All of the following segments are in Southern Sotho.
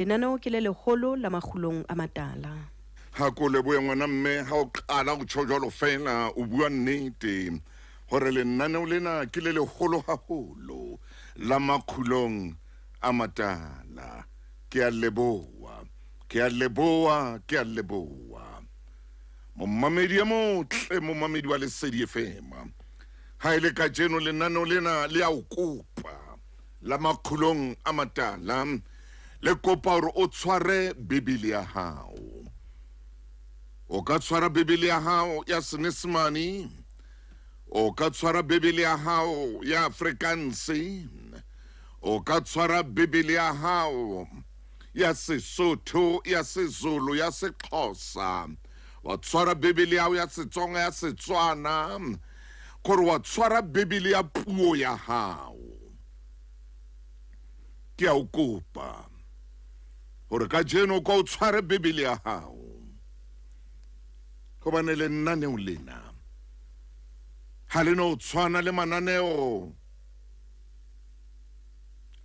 Lenaneo ke le leholo la makgulong a matala. Ha ko lebohe ngwana mme ha o qala o tjho jwalo fela o bua nnete hore lenaneo lena ke le leholo haholo la makgulong a matala. Ke a leboha, ke a leboha, ke a leboha. Momamedi e motle, momamedi wa Lesedi FM. Ha e le kajeno lenaneo lena le a o kopa la makgulong a matala le kopa hore o tshware Bibele ya hao. O ka tshwara Bibele ya hao ya Senyesemane, o ka tshwara Bibele ya hao ya Afrikaanse, o ka tshwara Bibele ya hao ya Sesotho, ya Sezulu, ya Sexhosa, wa tshwara Bibele ya hao ya Setsonga, ya Setswana, kore wa tshwara Bibele ya puo ya hao. Ke a o kopa hore kajeno o ka o tshware Bibele ya hao, hobane lenaneo lena ha le no tshwana le mananeo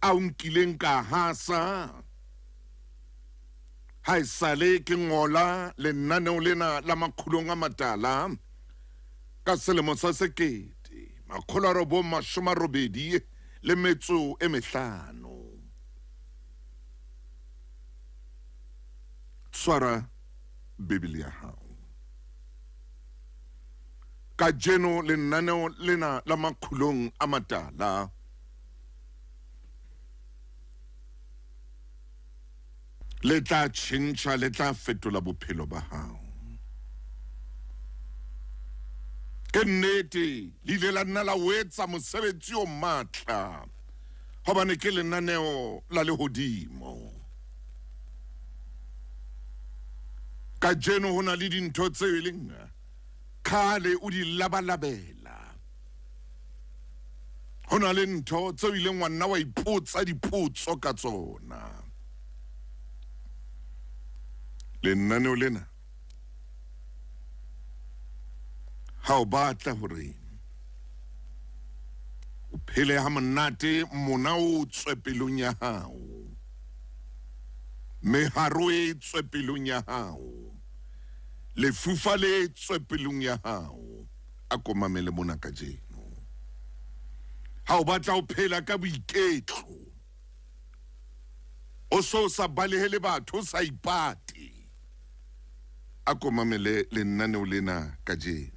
a o nkileng ka hasa ha esale ke ngola lenaneo lena la makgulong a matala ka selemo sa 1985. Tshwara Bibele ya hao. Kajeno lenaneo lena la makgulong a matala le tla tjhentjha, le tla fetola bophelo ba hao. Ke nnete, le ile la nna la o etsa mosebetsi o matla, hobane ke lenaneo la lehodimo. Kajeno ho na le dintho tseo e leng khale o di labalabela. Ho na le ntho tseo ileng wa nna wa ipotsa dipotso ka tsona. Lenaneo lena ha o batla hore o phele ha monate mona o tswe pelong ya hao, meharo e tswe pelong ya hao, lefufa le tswe pelong ya hao, a ko mamele mona kajeno. Ha o batla ho phela ka boiketlo, o so sa balehele batho, o sa ipate, a ko mamele lenaneo lena kajeno.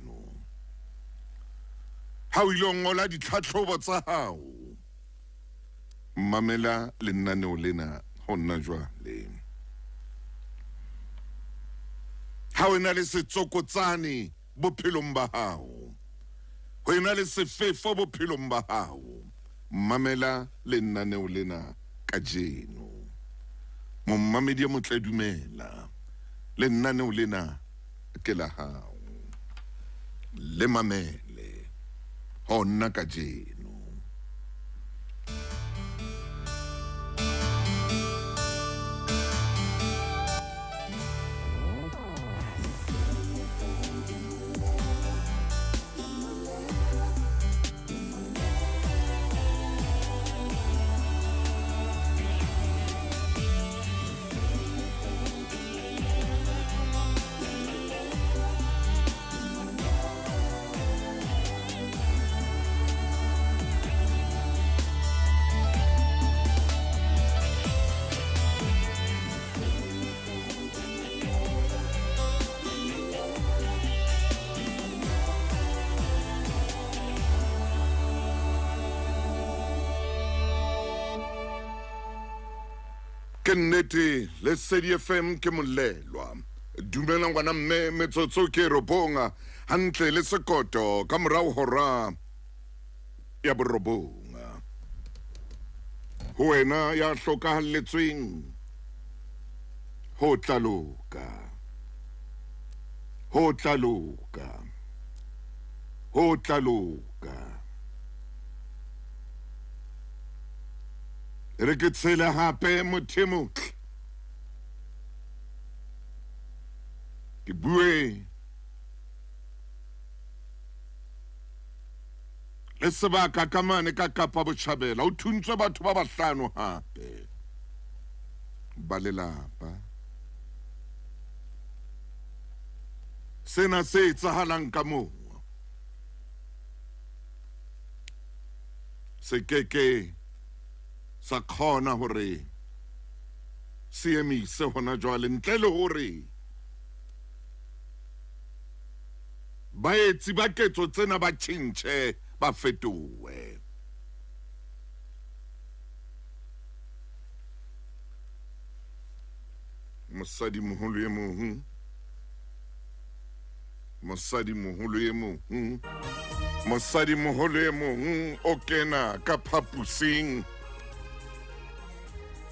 Ha o ile ngola ditlhatlhobo tsa hao, mamela lenaneo lena ho nna jwale. Ha o na le setsokotsane bophelong ba hao, ho ena le sefefo bophelong ba hao, mamela lenaneo lena kajeno. Momamedi e motle, dumela, lenaneo lena ke la hao, le mamele hona kajeno. Ke nnete, Lesedi FM ke molelwa. Dumela ngwana mme, metsotso ke robong hantle le sekoto ka morao hora ya borobong. Ho wena ya hlokahalletsweng, ho tla loka, ho tla loka, ho tla loka. Re ke tshele hape motho e motle, ke bue le sebaka ka mane ka Kapa Botjhabela, o thuntswe batho ba bahlano hape. ba lelapa. Sena se etsahalang ka moo se keke sa kgona hore se emise hona jwale ntle le hore baetsi ba ketso tsena ba tjhentjhe, ba fetohe. Mosadimoholo e mong, mosadimoholo e mong, mosadimoholo e mong o kena ka phapusing.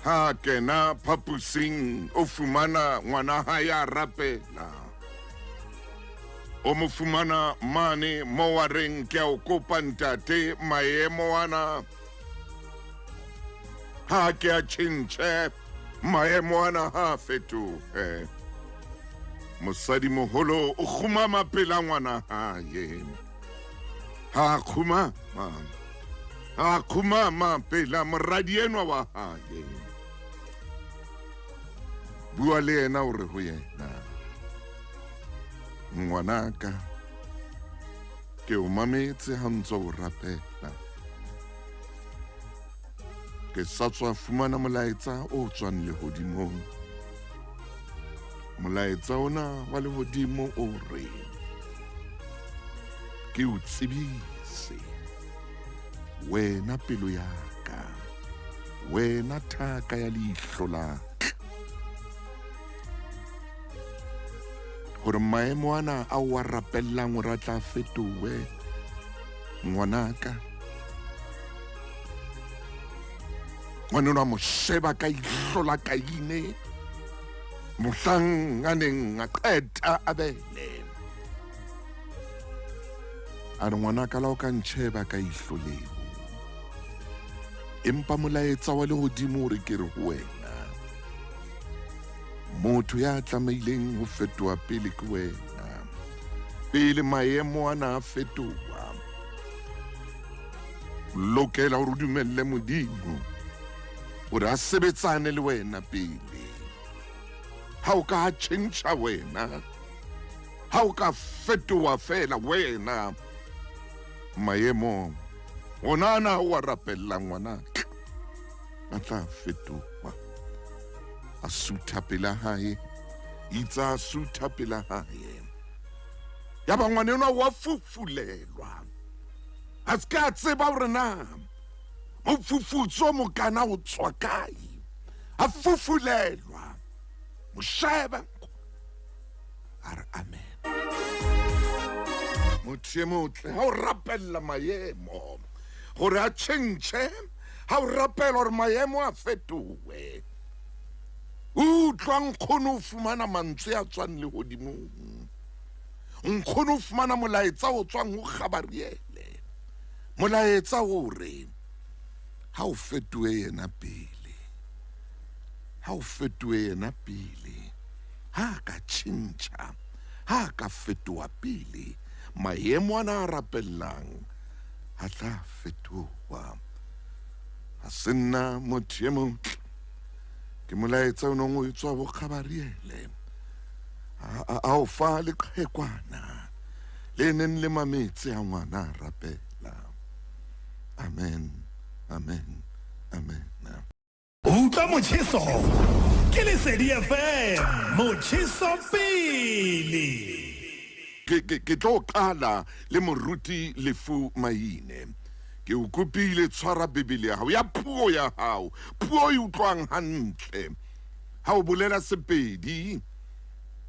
Ha kena phapusing o fumana ngwana hae a rapela. O mo fumana mane mo a reng ke a o kopa ntate maemo ana ha ke a tjhentjhe, maemo ana ha fetohe. Mosadimoholo o kgumama pela ngwana hae. Ha kgumama, ha kgumama pela moradi enwa wa hae. Bua le yena o re ho yena, ngwanaka, ke o mametse ha ntse o rapela. Ke sa tswa fumana molaetsa o tswang lehodimong. Molaetsa ona wa lehodimo o re ke o tsebise wena pelo ya ka, wena thaka ya leihlo la ka, hore maemo ana a o a rapellang hore a tla fetohe, ngwanaka. Ngwanenwa mo sheba ka ihlo la Kaine mohlang a neng a qeta Abele. A re, ngwanaka, la o ka ntjheba ka ihlo leo, empa molaetsa wa lehodimo o re ke re ho wena, motho ya tlamehileng ho fetoha pele ke wena. Pele maemo ana a fetoha, lokela hore o dumelle Modimo hore a sebetsane le wena pele. Ha o ka tjhentjha wena, ha o ka fetoha fela wena, maemo ona ana o a rapella ngwanaka a tla fetoha. A sutha pela hae, itsa a sutha pela hae. Yaba ngwanenwa wa fufulelwa. A se ka tseba hore na mofufutso mokana o tswa kae. A fufulelwa. Mosheba a re amen. Motho e motle ha o rapella maemo hore a tjhentjhe, ha o rapela hore maemo a fetohe, utlwa nkgono o fumana mantswe a tswang lehodimong. Nkgono o fumana molaetsa o tswang ho Gabariele. Molaetsa o re ha o fetohe yena pele, ha o fetohe yena pele, ha ka tjhentjha, ha ka fetoha pele, maemo ana a rapellang a tla fetoha. Ha se nna motho e motle, ke molaetsa o nong o etswa bo Gabariele a o fa leqhekwana le neng le mametse a ngwana a rapela. Amen, amen, amen. Utlwa motjheso ke Lesedi FM, motjheso pele. Ke tlo qala le moruti Lefu Maine. Ke o kopile tshwara Bibele ya hao ya puo ya hao, puo e utlwang hantle. Ha o bolela Sepedi,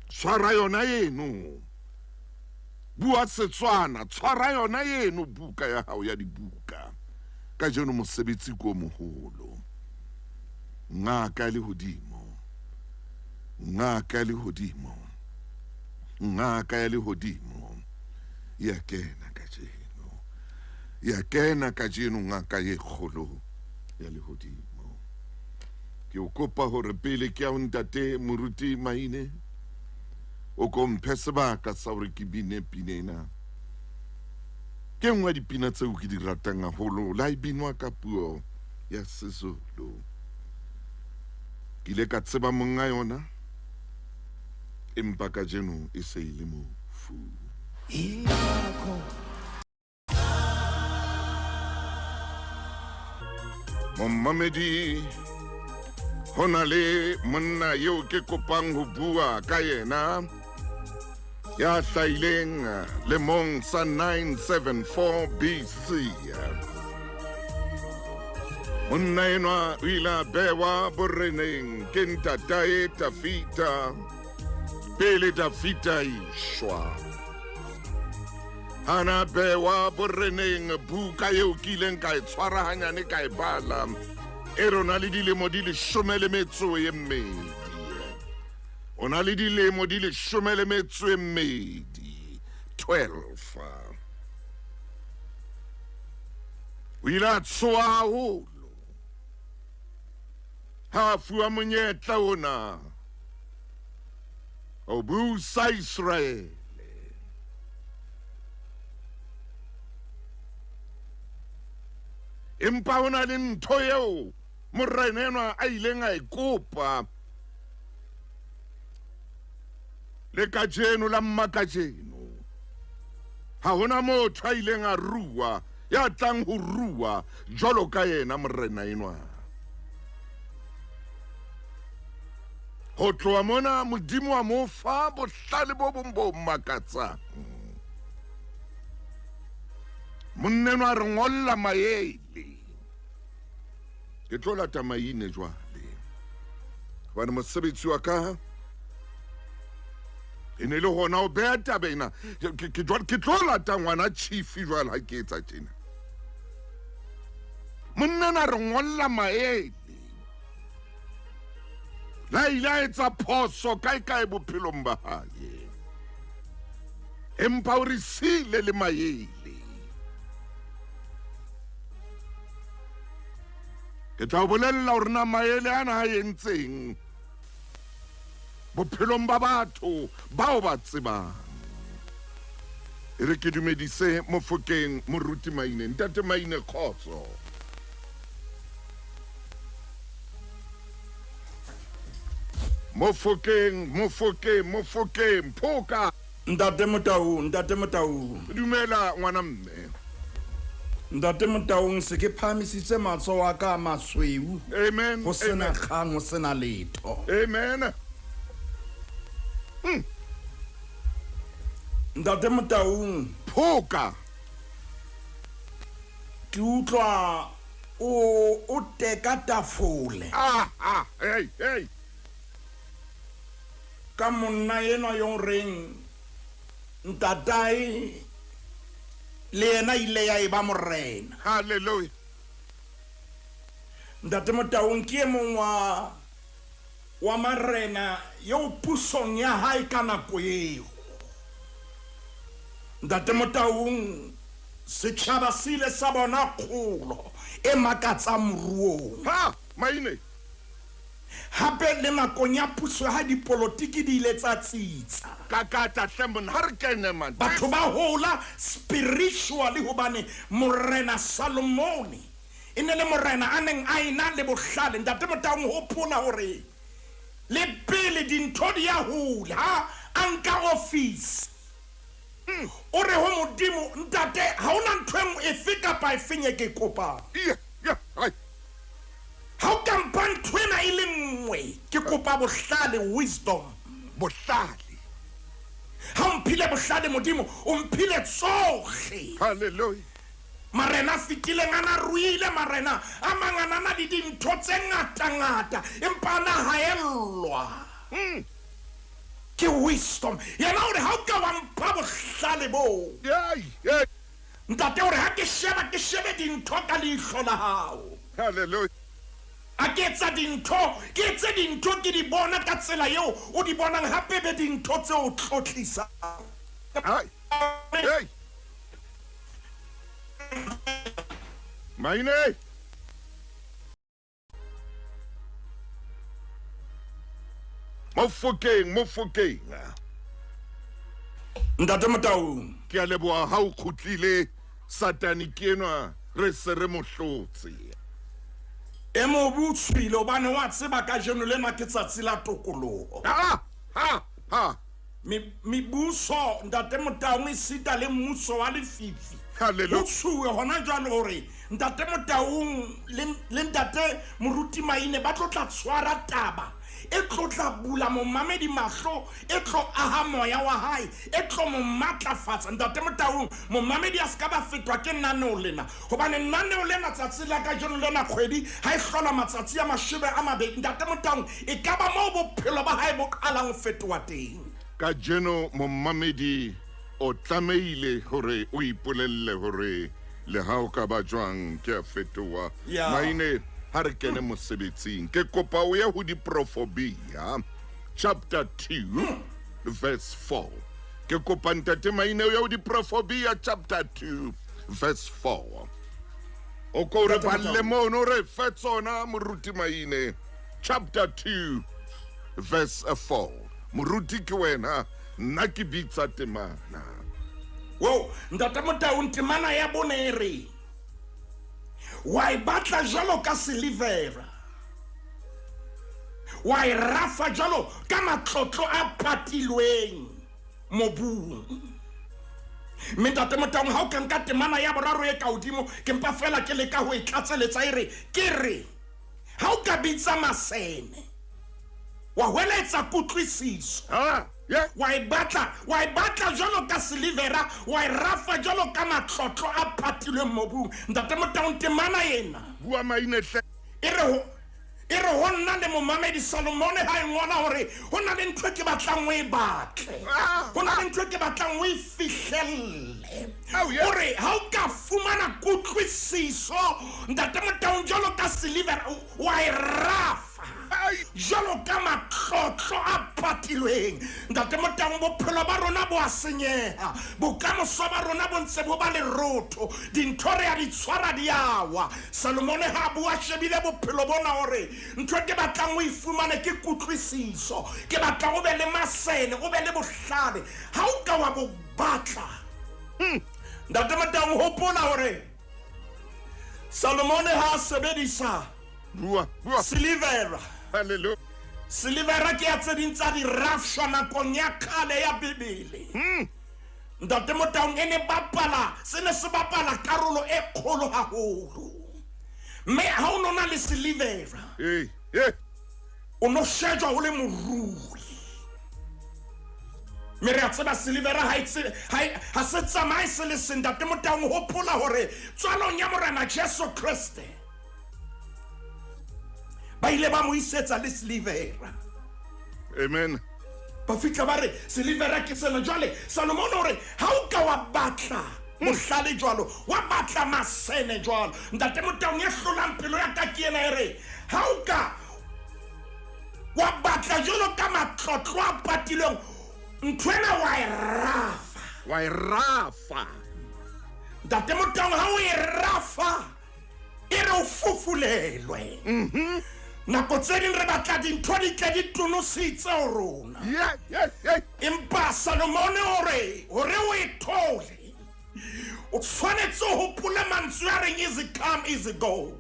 tshwara yona eno. Bua Setswana, tshwara yona eno buka ya hao ya dibuka. Kajeno mosebetsi ko moholo. Ngaka ya lehodimo, ngaka ya lehodimo, ngaka ya lehodimo ya kena kajeno, ya kena kajeno ngaka e kgolo ya lehodimo. Ke o kopa hore pele ke ya ho ntate moruti Maine, o ko mphe sebaka sa hore ke bine pina ena. Ke nngwe ya dipina tseo ke di ratang haholo, la e binwa ka puo ya Sezulu. Ke ile ka tseba monga yona, empa kajeno e se e le mofu. Momamedi, ho na le monna eo ke kopang ho bua ka yena ya hlahileng lemong sa 974 BC. Monna enwa o ile a bewa boreneng ke ntatae Tafita pele Dafita išwa. Hana bewa boreneng, buka eo ke ileng ka e tshwara hanyane ka e bala, e re o na le dilemo di 12. O na le dilemo di 12, 12. O ile a tshoha haholo ha a fuwa monyetla ona ho busa Iseraele. Empa ho na le ntho eo morena enwa a ileng a e kopa le kajeno la mmakajeno. Ha hona motho a ileng a rua ya tlang ho rua jwalo ka yena morena enwa. Ho tloha mona Modimo a mo fa bohlale bo bong bo makatsang. Monna enwa a re ngolla maele. Ke tlo lata maine jwale, hobane mosebetsi wa ka e ne le hona ho beha taba ena. Ke tlo lata ngwana chief jwale ha ke etsa tjena. Monna enwa a re ngolla maele. La ile a etsa phoso kae kae bophelong ba hae, empa o re siile le maele. Ke tla o bolella hore na maele ana a entseng bophelong ba batho bao ba tsebang. E re ke dumedise Mofokeng Moruti Maine. Ntate Maine, kgotso. Mofokeng, Mofokeng, Mofokeng, phoka. Ntate Motau, Ntate Motau. Dumela ngwana mme. Ntate Motaung, se ke phahamisitse matsoho a ka a masweu. Amen. Ho sena kgang, ho sena letho. Amen. Ntate Motaung. Phoka. Ke utlwa o teka tafole. Ah, ah, hey, hey. Ka monna enwa yo reng ntatae le yena ile ya eba morena. Hallelujah. Ntate Motaung ke e mong wa marena eo pusong ya hae ka nako eo. Ntate Motaung, setjhaba se ile sa bona kgolo e makatsang moruong. Ha, Maine. Hape le nakong ya puso ya dipolotiki di ile tsa tsitsa. Ka ka tla hle monna, ha re kene man. Batho ba hola spiritually hobane morena Salomone e ne le morena a neng a ena le bohlale. Ntate Motaung, hopola hore le pele dintho di ya hola ha a nka office. O re ho Modimo, ntate, ha hona ntho e nngwe efe kapa efeng e ke kopang. Ha o ka mpha ntho ena e le nngwe, ke kopa bohlale, wisdom. Bohlale. Ha o mphile bohlale Modimo, o mphile tsohle. Hallelujah. Marena a fetileng a na ruile, marena a mang a na na le dintho tse ngata-ngata, empa a na haellwa. Ke wisdom. Yena o re ha o ka wa mpha bohlale bo. Ntate o re ha ke sheba, ke shebe dintho ka leihlo la hao. Hallelujah. A ke etsa dintho, ke etse dintho ke di bona ka tsela eo o di bonang, hape be dintho tse o tlotlisang. Hey. Maine. Mofokeng, Mofokeng. Ntate Motaung. Ke a leboha ha o kgutlile, Satane ke enwa re se re mo hlotse. E mobe o tshohile hobane wa tseba kajeno lena ke tsatsi la tokoloho. Ha ha ha. Mebuso ntate Motaung esita le mmuso wa lefifi. Hallelujah. Ho tshuwe hona jwale hore ntate Motaung le ntate Moruti Maine ba tlo tla tshwara taba e tlo tla bula momamedi mahlo, e tlo aha moya wa hae, e tlo mo matlafatsa. Ntate Motaung, momamedi a se ka ba fetwa ke naneo lena, hobane naneo lena tsatsi la kajeno lena kgwedi ha e hlola matsatsi a 20, ntate Motaung, e ka ba moo bophelo ba hae bo qalang ho fetoha teng. Kajeno momamedi o tlamehile hore o ipolelle hore le ha o ka ba jwang ke a fetoha. Maine, ha re kene mosebetsing. Ke kopa o ye ho Diprofobia chapter 2 verse 4. Ke kopa ntate Maine o ye ho Diprofobia chapter 2 verse 4. O ko re balle mono re fe tsona moruti Maine chapter 2 verse 4. Moruti ke wena, nna ke bitsa temana. Wo, ntate Motaung, temana ya bone e re wa e batla jwalo ka silivera, wa e rafa jwalo ka matlotlo a patilweng mobung. Mme ntate Motaung, ha o ka nka temana ya boraro e ka hodimo, ke mpa fela ke leka ho e tlatseletsa e re, ke re ha o ka bitsa masene wa hweletsa kutlwisiso, wa e batla, wa e batla jwalo ka silivera, wa e rafa jwalo ka matlotlo a patilweng mobung. Ntate Motaung, temana ena bua maine hle. E re ho nna le momamedi Salomone ha e ngola hore ho na le ntho e ke batlang o e batle, ho na le ntho e ke batlang o e fihlelle. Hore ha o ka fumana kutlwisiso ntate Motaung jwalo ka silivera, wa e rafa jwalo ka matlotlo a patilweng. Ntate Motaung, bophelo ba rona bo a senyeha, bokamoso ba rona bo ntse bo ba lerotho, dintho re a di tshwara di a wa. Salomone ha bua shebile bophelo bona hore ntho ke batlang o e fumane ke kutlwisiso, ke batla o be le masene, o be le bohlale. Ha o ka wa bo batla, ntate Motaung, hopola hore Salomone ha sebedisa bua bua silivera. Hallelujah. Silivera ke ya tse ding tsa dirafshwa nakong ya kgale ya Bibele. Ntate Motaung, e ne bapala, se ne se bapala karolo e kgolo haholo. Mme ha o nona le silivera, o no shejwa o le morui. Mme re a tseba silivera ha se tsamaye se le seng. Ntate Motaung, hopola hore tswalong ya Morena Jesu Kreste ba ile ba mo isetsa le silivera. Amen. Ba fihla ba re silivera ke sena. Jwale Salomone o re ha o ka wa batla bohlale jwalo, wa batla masene jwalo. Ntate Motaung, e hlolang pelo ya ka ke ena e re ha o ka wa batla jwalo ka matlotlo a patilweng, ntho ena wa e rafa. Wa e rafa. Ntate Motaung, ha o e rafa e re o fufulelwe. Nako tse ding re batla dintho di tle di tonositse ho rona. Empa Salomone o re hore o e thole, o tshwanetse ho hopola mantswe a reng easy come easy go.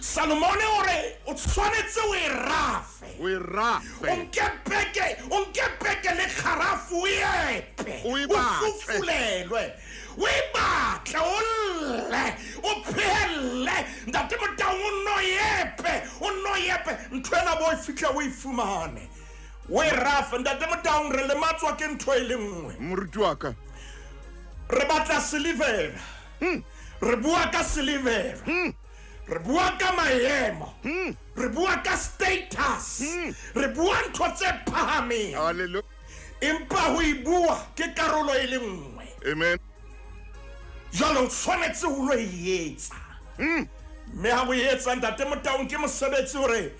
Salomone o re o tshwanetse o e rafe. O e rafe. O nke peke le kgarafu o epe. O e O batle. fufulelwe. O e batle, o lle, o phehelle. Ntate Motaung, o no epe, o no epe. Ntho ena bo e fihla o e fumane. O e rafe. Ntate Motaung, re lematswa ke ntho e le nngwe. Moruti wa ka. Re batla silivera. Re bua ka silivera. Re bua ka maemo. Re bua ka status. Re bua ntho tse phahameng. Hallelujah. Empa ho e bua ke karolo e le nngwe. Amen. Jwale o tshwanetse ho lo e etsa. Mme ha o e etsa, ntate Motaung, ke mosebetsi hore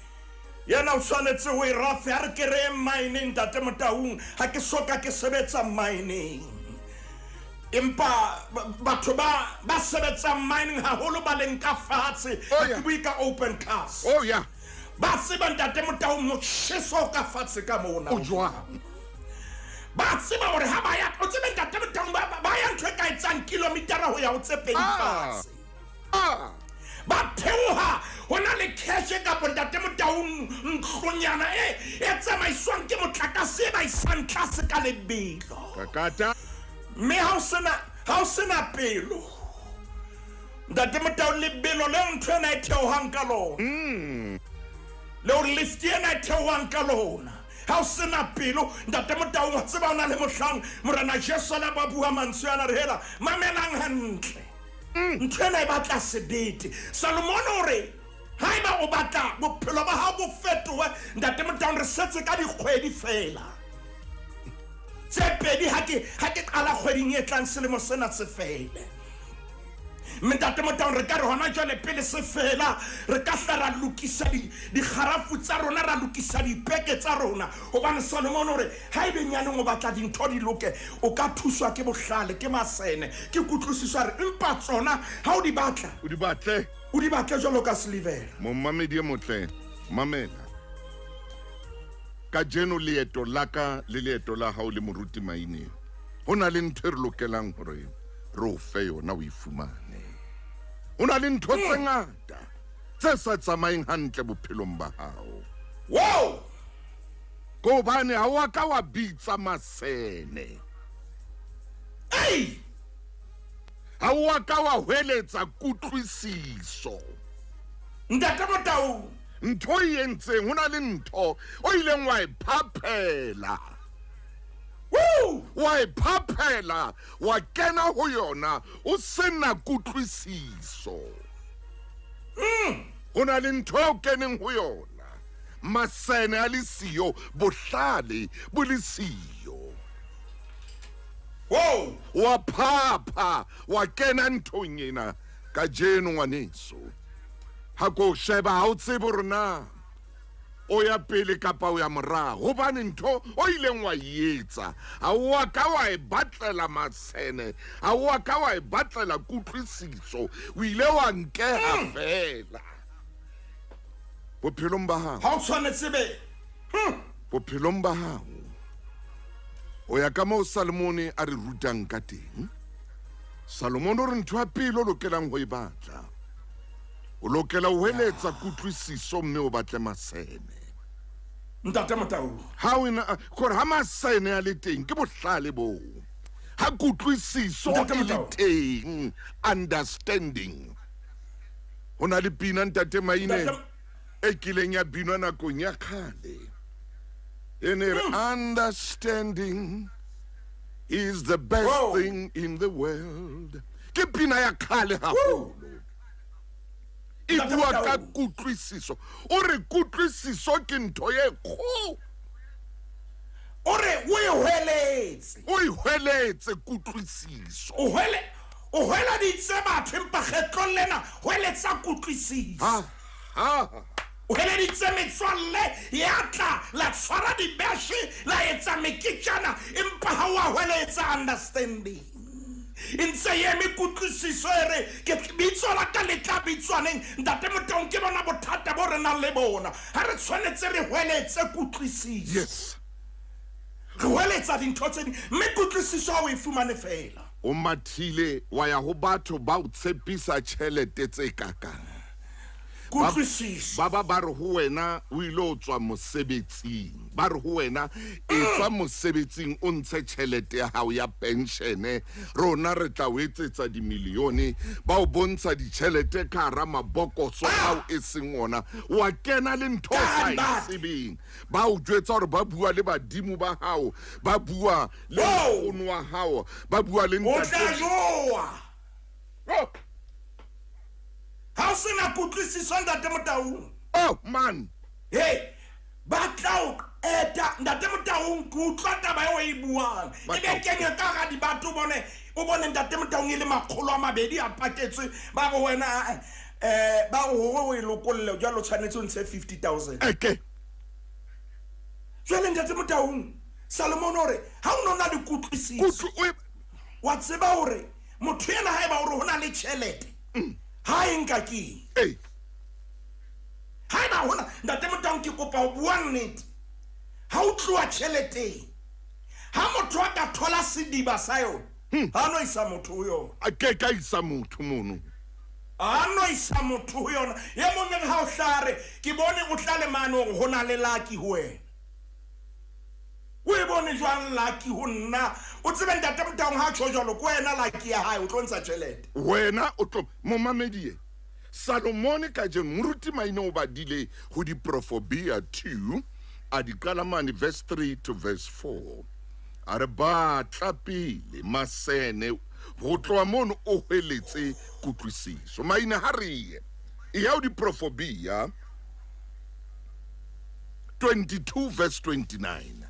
yena o tshwanetse ho e rafe. Ha re ke re mineng, ntate Motaung, ha ke soka ke sebetsa mineng. Empa batho ba sebetsang mining haholo ba leng ka fatshe, ha ke bue ka open cast. Oh yeah. Ba tseba ntate Motaung motjheso ka fatshe ka mona. O jwang? Ba tseba hore ha ba ya, o tsebe ntate Motaung, ba ya ntho e ka etsang kilometera ho ya ho tse pedi fatshe. Ba theoha ho na le cash kapa Ntate Motaung ntlonyana e e tsamaiswang ke motlakase e ba isang tlase ka lebelo. Kakata. Mme ha o sena ha o sena pelo Ntate Motaung lebelo leo ntho ena e theohang ka lona. Leo lift ena e theohang ka lona. Ha o sena pelo Ntate Motaung wa tseba o na le mohlang Morena Jesu a la ba bua mantswe ana re hela mamelang hantle. Ntho ena e batla sebete. Salomone o re haeba o batla bophelo ba hao bo fetohe Ntate Motaung re setse ka dikgwedi fela tse pedi ha ke qala kgweding e tlang selemo sena se fele. Mme Ntate Motaung re ka re hona jwale pele se fela re ka hla ra lokisa dikgarafu tsa rona, ra lokisa dipeke tsa rona, hobane Salomone o re haebe nyaneng o batla dintho di loke o ka thuswa ke bohlale, ke masene, ke kutlwisiso. A re empa tsona ha o di batla o di batle, o di batle jwalo ka silivera. Momamedi e motle, mamela. Kajeno leeto la ka le leeto la hao le moruti Maine, ho na le ntho e re lokelang hore re o fe yona o e fumane. Ho na le ntho tse ngata tse sa tsamayeng hantle bophelong ba hao. Wow! Ke hobane ha wa ka wa bitsa masene. Ei! Ha wa ka wa hweletsa kutlwisiso. Ntate Motaung. Ntho e entseng, ho na le ntho o ileng wa e phaphela. Woo! Wa e phaphela, wa kena ho yona o sena kutlwisiso. Ho na le ntho eo keneng ho yona. Masene a le siyo, bohlale bo le siyo. Wow! Wa phapha, wa kena nthong ena. Kajeno ngwaneso, ha ko sheba ha o tsebe hore na o ya pele kapa o ya morao, hobane ntho o ileng wa e etsa ha o a ka wa e batlela masene, ha o a ka wa e batlela kutlwisiso, o ile wa nkeha fela bophelong ba hao. Ha o tshwanetse be. Bophelong ba hao o ya ka moo Salomone a re rutang ka teng. Salomone o re ntho ya pele o lokelang ho e batla, o lokela ho hweletsa kutlwisiso mme o batle masene. Ntate Motaung. Ha o ena gore ha masene a le teng ke bohlale boo. Ha kutlwisiso e le teng, understanding. Ho na le pina Ntate Maine e kileng ya binwa nakong ya kgale. E ne re understanding is the best thing in the world. Ke pina ya kgale haholo. E bua ka kutlwisiso. O re kutlwisiso ke ntho e kgolo. O re o e hweletse. O e hweletse kutlwisiso. O hwele o hweleditse batho empa kgetlong lena hweletsa kutlwisiso. Ha ha. O hweleditse metswalle ya tla la tshwara dibeshe la etsa meketjana empa ha wa hweletsa understanding. E ntse e eme kutlwisiso e re ke bitso la ka le tla bitswaneng. Ntate Motaung ke bona bothata bo re nang le bona. Ha re tshwanetse re hweletse kutlwisiso. Yes. Re hweletsa dintho tse ding mme kutlwisiso ha o e fumane fela. O mathile wa ya ho batho ba o tshepisa tjhelete tse kakang. Kutlwisiso. Ba ba re ho wena o ile o tswa mosebetsing. Ba re ho wena e tswa mosebetsing o ntshe tjhelete ya hao ya penshene, rona re tla o etsetsa dimilione. Ba o bontsha ditjhelete ka hara mabokoso ao e seng ona. Wa kena le ntho o sa e tsebeng. Ba o jwetsa hore ba bua le badimo ba hao, ba bua le nkgono wa hao, ba bua le ntate. O tla jowa. Ha o sena kutlwisiso Ntate Motaung. Oh man. Hey, ba tla o qeta Ntate Motaung, ke utlwa taba eo e buang. E be kenye ka hara dibatho bone, o bone Ntate Motaung e le 200 a paketswe, ba re wena ba re hore o e lokolle jwale o tshwanetse o ntshe 50,000. Okay. Jwale Ntate Motaung, Salomone o re ha o no na le kutlwisiso, wa tseba hore motho ena haeba o re ho na le tjhelete, ha e nka ke. Ei. Haeba hona Ntate Motaung ke kopa ho bua nnete. Ha o tloha tjheleteng, ha motho a ka thola sediba sa yona, ha no isa motho ho yona. A ke ka isa motho mono. A no isa motho ho yona. E mong e re ha o hlare, ke bone o tla le mane hore ho na le lucky ho wena. O e bone jwang lucky ho nna? O tsebe ntate Motaung ha tjho jwalo, ke wena lucky ya hae, o tlo ntsha tjhelete. Wena o tlo momamedie. Salomone kajeno moruti Maine o badile ho diprofobia 2 a di qala mane verse 3 to verse 4. A re batla pele masene ho tloha mono o hweletse kutlwisiso. Maine ha re ye. E ya ho diprofobia 22 verse 29.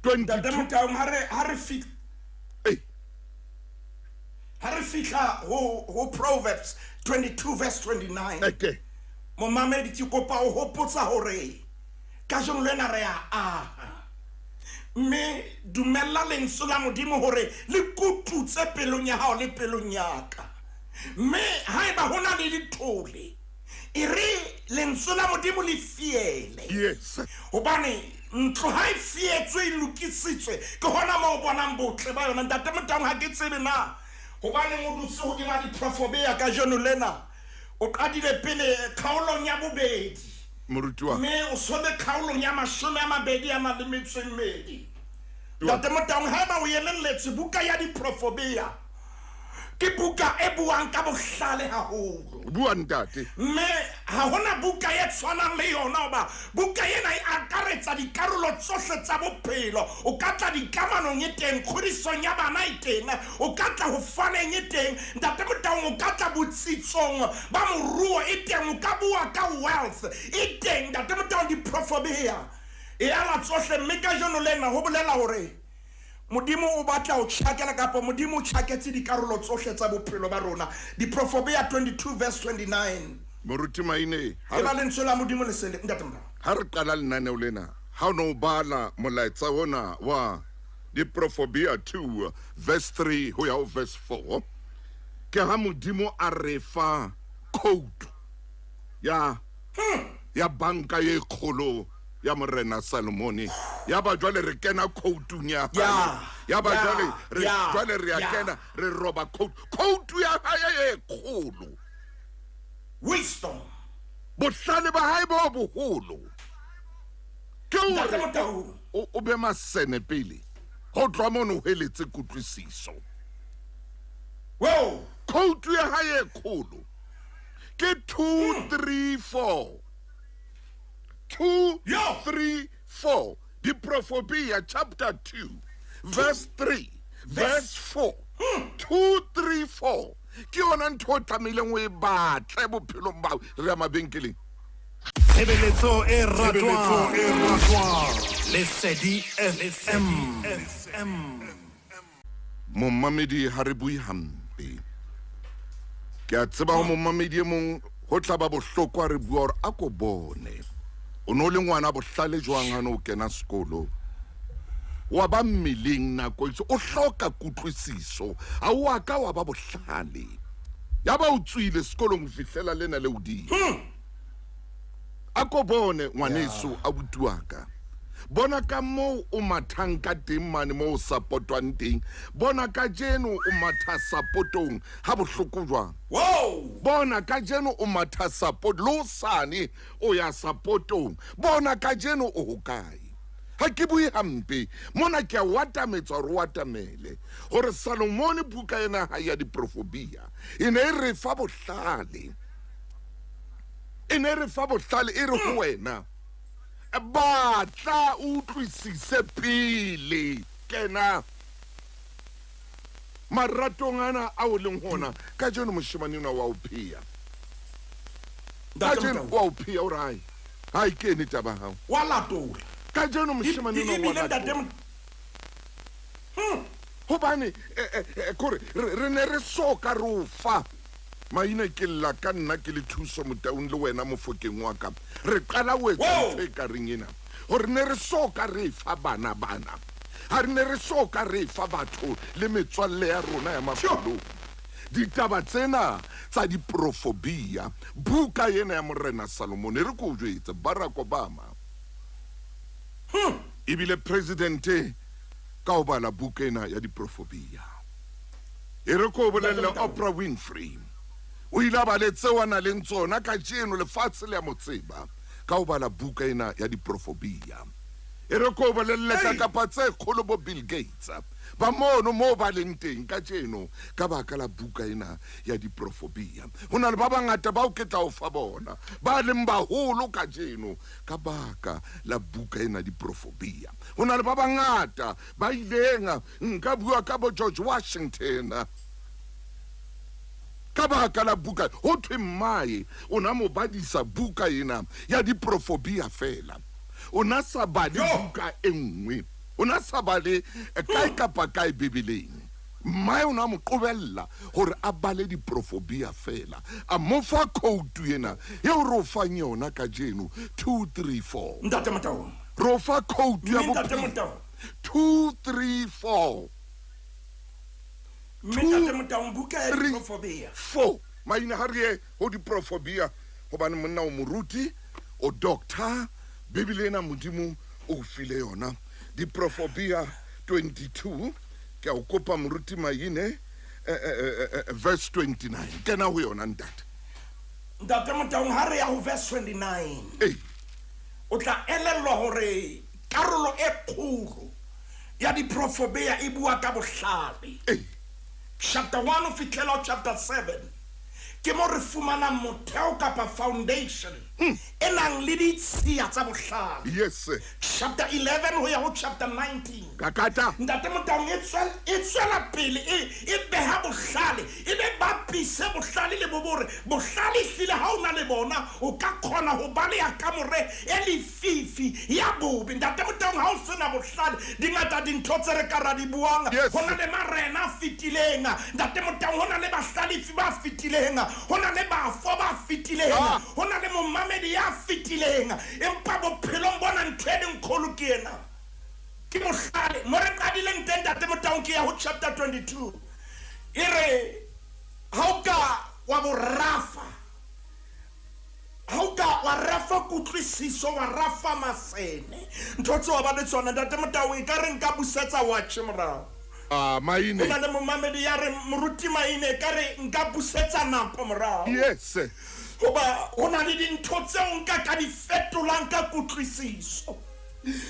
Ntate 22. Motaung, ha re fihla Ei. Ha re fihla ho Proverbs 22 verse 29. Okay. Momamedi, ke kopa o hopotsa hore kajeno lena re a aha. Mme dumella lentswe la Modimo hore le kututse pelong ya hao le pelong ya ka. Mme haeba ho na le dithole, e re lentswe la Modimo le fiele. Yes. Hobane ntlo ha e fietswe e lokisitswe, ke hona moo o bonang botle ba yona. Ntate Motaung, ha ke tsebe na hobaneng o dutse hodima diprofobia kajeno lena. O qadile pele kgaolong ya bobedi. Moruti wa. Mme o sobe kgaolong ya mashome a mabedi a nang le metso e mmedi. Ntate Motaung, haeba o elelletswe buka ya diprofobia, ke buka e buang ka bohlale haholo. Bua ntate. Mme ha hona buka e tshwanang le yona, hoba buka ena e akaretsa dikarolo tsohle tsa bophelo. O ka tla dikamanong e teng, kgodisong ya bana e teng, o ka tla ho faneng e teng. Ntate Motaung, o ka tla botsitsong ba moruo e teng, o ka bua ka wealth e teng. Ntate Motaung, diprofobia e ala tsohle. Mme kajeno lena ho bolela hore Modimo o batla ho tjhakela, kapa Modimo o tjhaketse dikarolo tsohle tsa bophelo ba rona. Diprofobia 22 verse 29. Moruti Maine, E ba lentswe la Modimo le sele, ntate Motaung. Ha re qala lenaneo lena, ha o no bala molaetsa ona wa Diprofobia 2 verse 3 ho ya ho verse 4, ke ha Modimo a re fa code ya banka e kgolo ya Morena Salomone. Ya ba jwale re kena khoutung ya hae. Ya ba jwale re jwale re a kena, re roba khoutu. Khoutu ya hae e kgolo. Wisdom. Bohlale ba hae bo boholo. Ke hore Ntate Motaung. o be masene pele. Ho tloha mono o heletse kutlwisiso. Wow. Khoutu ya hae e kgolo. Ke 2, 3, 4. 2, 3, 4. Diprofobia chapter 2, verse 3, verse 4. 2, 3, 4. Ke yona ntho o tlamehileng o e batle bophelong ba hao. Re ya mabenkeleng. Tshebeletso e ratwang. Lesedi FM. Momamedi ha re bue hampe. Ke a tseba ho momamedi e mong ho tla ba bohloko ha re bua hore a ko bone. O no le ngwana bohlale jwang ha no kena sekolo? Wa ba mmeleng nako itse o hloka kutlwisiso, ha o a ka wa ba bohlale. Ya ba o tswile sekolong ho fihlela lena le hodimo. A ko bone ngwaneso abuti wa ka. Bona ka moo o mathang ka teng mane moo o support-wang teng. Bona kajeno o matha support-ong ha bohloko jwang. Wow! Bona kajeno o matha support, le hosane o ya support-ong. Bona kajeno o hokae. Ha ke bue hampe, mona ke a o atametsa hore o atamele. Hore Salomone buka ena ha ya diprofobia e ne e re fa bohlale. E ne e re fa bohlale, e re ho wena, batla o utlwisise pele kena maratong ana a o leng hona. Kajeno moshemane enwa wa o pheya. Ntate Kajeno Motaung. wa o pheya, o re hai, ha e kene taba ya hao. Wa latola. Kajeno moshemane enwa wa Ebile ntate latola. Hobane, kore, re ne re so ka re o fa. Maina ke lla ka nna ke le Thuso Motaung le wena mofokeng wa ka. Re qala ho etsa Wow! ntho e ka reng ena. Hore ne re so ka re fa bana bana. Ha re ne re so ka re fa batho le metswalle ya rona ya makgolong. Ditaba tsena tsa diprofobia, buka ena ya Morena Salomone, re ko jwetse Barack Obama. Ebile presidente ka ho bala buka ena ya diprofobia. E re ko bolelle Oprah Winfrey o ile a ba le tseo a na leng tsona kajeno lefatshe le a mo tseba ka ho bala buka ena ya diprofobia. E re ko bolelle ka kapa tse kgolo bo Bill Gates ba mono moo ba leng teng kajeno ka baka la buka ena ya diprofobia. Ho na le ba bangata bao ke tla o fa bona ba leng baholo kajeno ka baka la buka ena diprofobia. Ho na le ba bangata ba ileng nka bua ka bo George Washington ka baka la buka. Ho thwe mmae o na mo badisa buka ena ya diprofobia fela. O na sa bale buka e nngwe, o na sa bale kae kapa kae Bibeleng. Mmae o na mo qobella hore a bale diprofobia fela. A mo fa khoutu ena eo re o fang yona kajeno, 2 3 4. Ntate Motaung. Re o fa khoutu ya Ntate bophelo. Motaung. 2 3 4. Mme Ntate Motaung, buka ya 3, diprofobia. 4. Maina ha re ye ho diprofobia hobane monna o moruti, o doctor, Bibele ena Modimo o file yona. Diprofobia 22, ke a o kopa moruti Maine, verse 29. Kena ho yona ntate. Ntate Motaung, ha re ya ho verse 29. Ee. O tla elellwa hore karolo e kgolo ya diprofobia e bua ka bohlale. Ee. Chapter 1 ho fihlela ho chapter 7. Ke mo re fumanang motheo kapa foundation e nang le ditshiya tsa bohlale. Yes sir. Chapter 11 ho ya ho chapter 19. Kakata. Ntate Motaung e tswela pele e beha bohlale, e be bapise bohlale le bobore. Bohlale ehlile ha o na le bona o ka kgona ho baleha kamore e lefifi ya bobe. Ntate Motaung, ha o sena bohlale, di ngata dintho tse re ka ra di buang. Yes. Ho na le marena a fetileng. Ntate Motaung, ho na le bahlalefi ba fetileng, ho na le bafo ba fetileng, ho na le momamedi ya fetileng. Empa bophelong bona ntho e leng kgolo ke ena, ke bohlale. Mo re qadileng teng Ntate Motaung, ke ya ho chapter 22. E re ha o ka wa bo rafa, ha o ka wa rafa kutlwisiso, wa rafa masene, ntho tseo ba le tsona Ntate Motaung, e ka re nka busetsa watch morao. Ah, Maine. Ho na le momamedi ya re moruti Maine, e ka re nka busetsa nako morao. Yes. Hoba ho na le dintho tseo nka ka di fetolang ka kutlwisiso.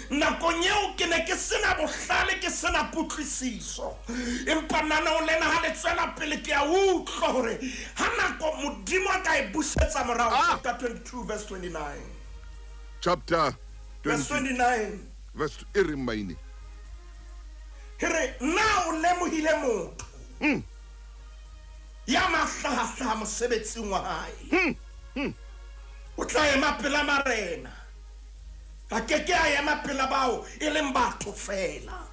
Nakong eo ke ne ke sena bohlale, ke sena kutlwisiso. Empa naneo lena ha le tswela pele, ke a utlwa hore ha nako Modimo a ka e busetsa morao. Chapter 22 verse 29. Chapter verse 29. Verse e reng Maine? Here na o lemohile motho ya mahlahahlaha mosebetsing wa hae. O tla ema pela marena, a ke ke a ema pela bao e leng batho fela.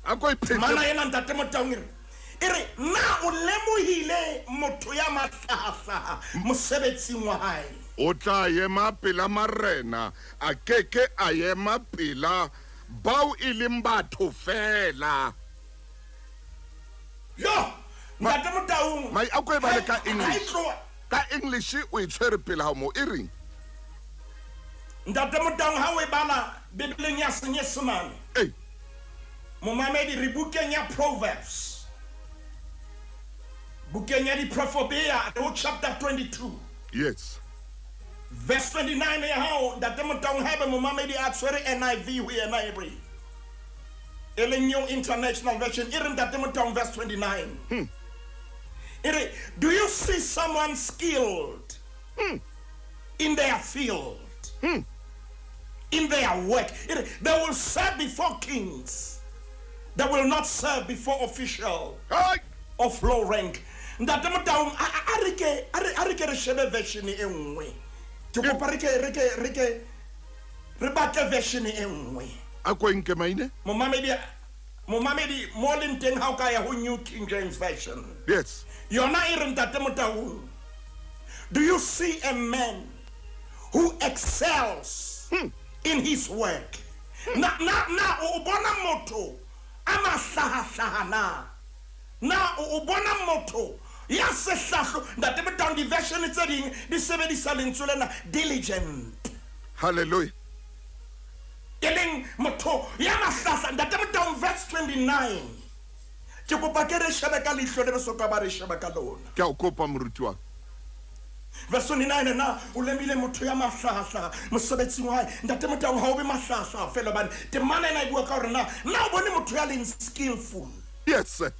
A ko iphete. Mana ena Ntate Motaung e re na o lemohile motho ya mahlahahlaha mosebetsing wa hae. O tla ema pela marena, a ke ke a ema pela bao e leng batho fela. Yo, Ntate Motaung. Mai, a ko e bale ka English. Ka English o e tshwere pele ha mo e reng? Ntate Motaung, ha o e bala Bibeleng ya Senyesemane. Ei. Momamedi, re bukeng ya Proverbs. Bukeng ya Diprofobia, ho chapter 22. Yes. Verse 29 ya hao, Ntate Motaung, haebe momamedi a tshwere NIV ho yena e re. E leng New International Version, e re Ntate Motaung, verse 29. E re, do you see someone skilled in their field, in their work? E re, they will serve before kings. They will not serve before official of low rank. Ntate Motaung, a re ke re shebe version e nngwe. Ke kopa re ke re batle version e nngwe. A ko nke Maine? Momamedi mo leng teng ha o ka ya ho New King James Version. Yes. Yona e re Ntate Motaung, do you see a man who excels in his work? Na o bona motho a mahlahahlaha na? Na o bona motho ya sehlahlo? Ntate Motaung, di version tse ding di sebedisa lentswe lena diligent. Hallelujah. E leng motho ya mahlahla. Ntate Motaung, verse 29. Ke kopa ke re shebe ka leihlo le re soka ba re sheba ka lona. Ke a o kopa moruti wa ka. Verse 29 na o lemile motho ya mahlahahlaha mosebetsing wa hae. Ntate Motaung, ha o be mahlahahlaha feela hobane temana ena e bua ka hore na na o bone motho ya leng skillful. Yes sir.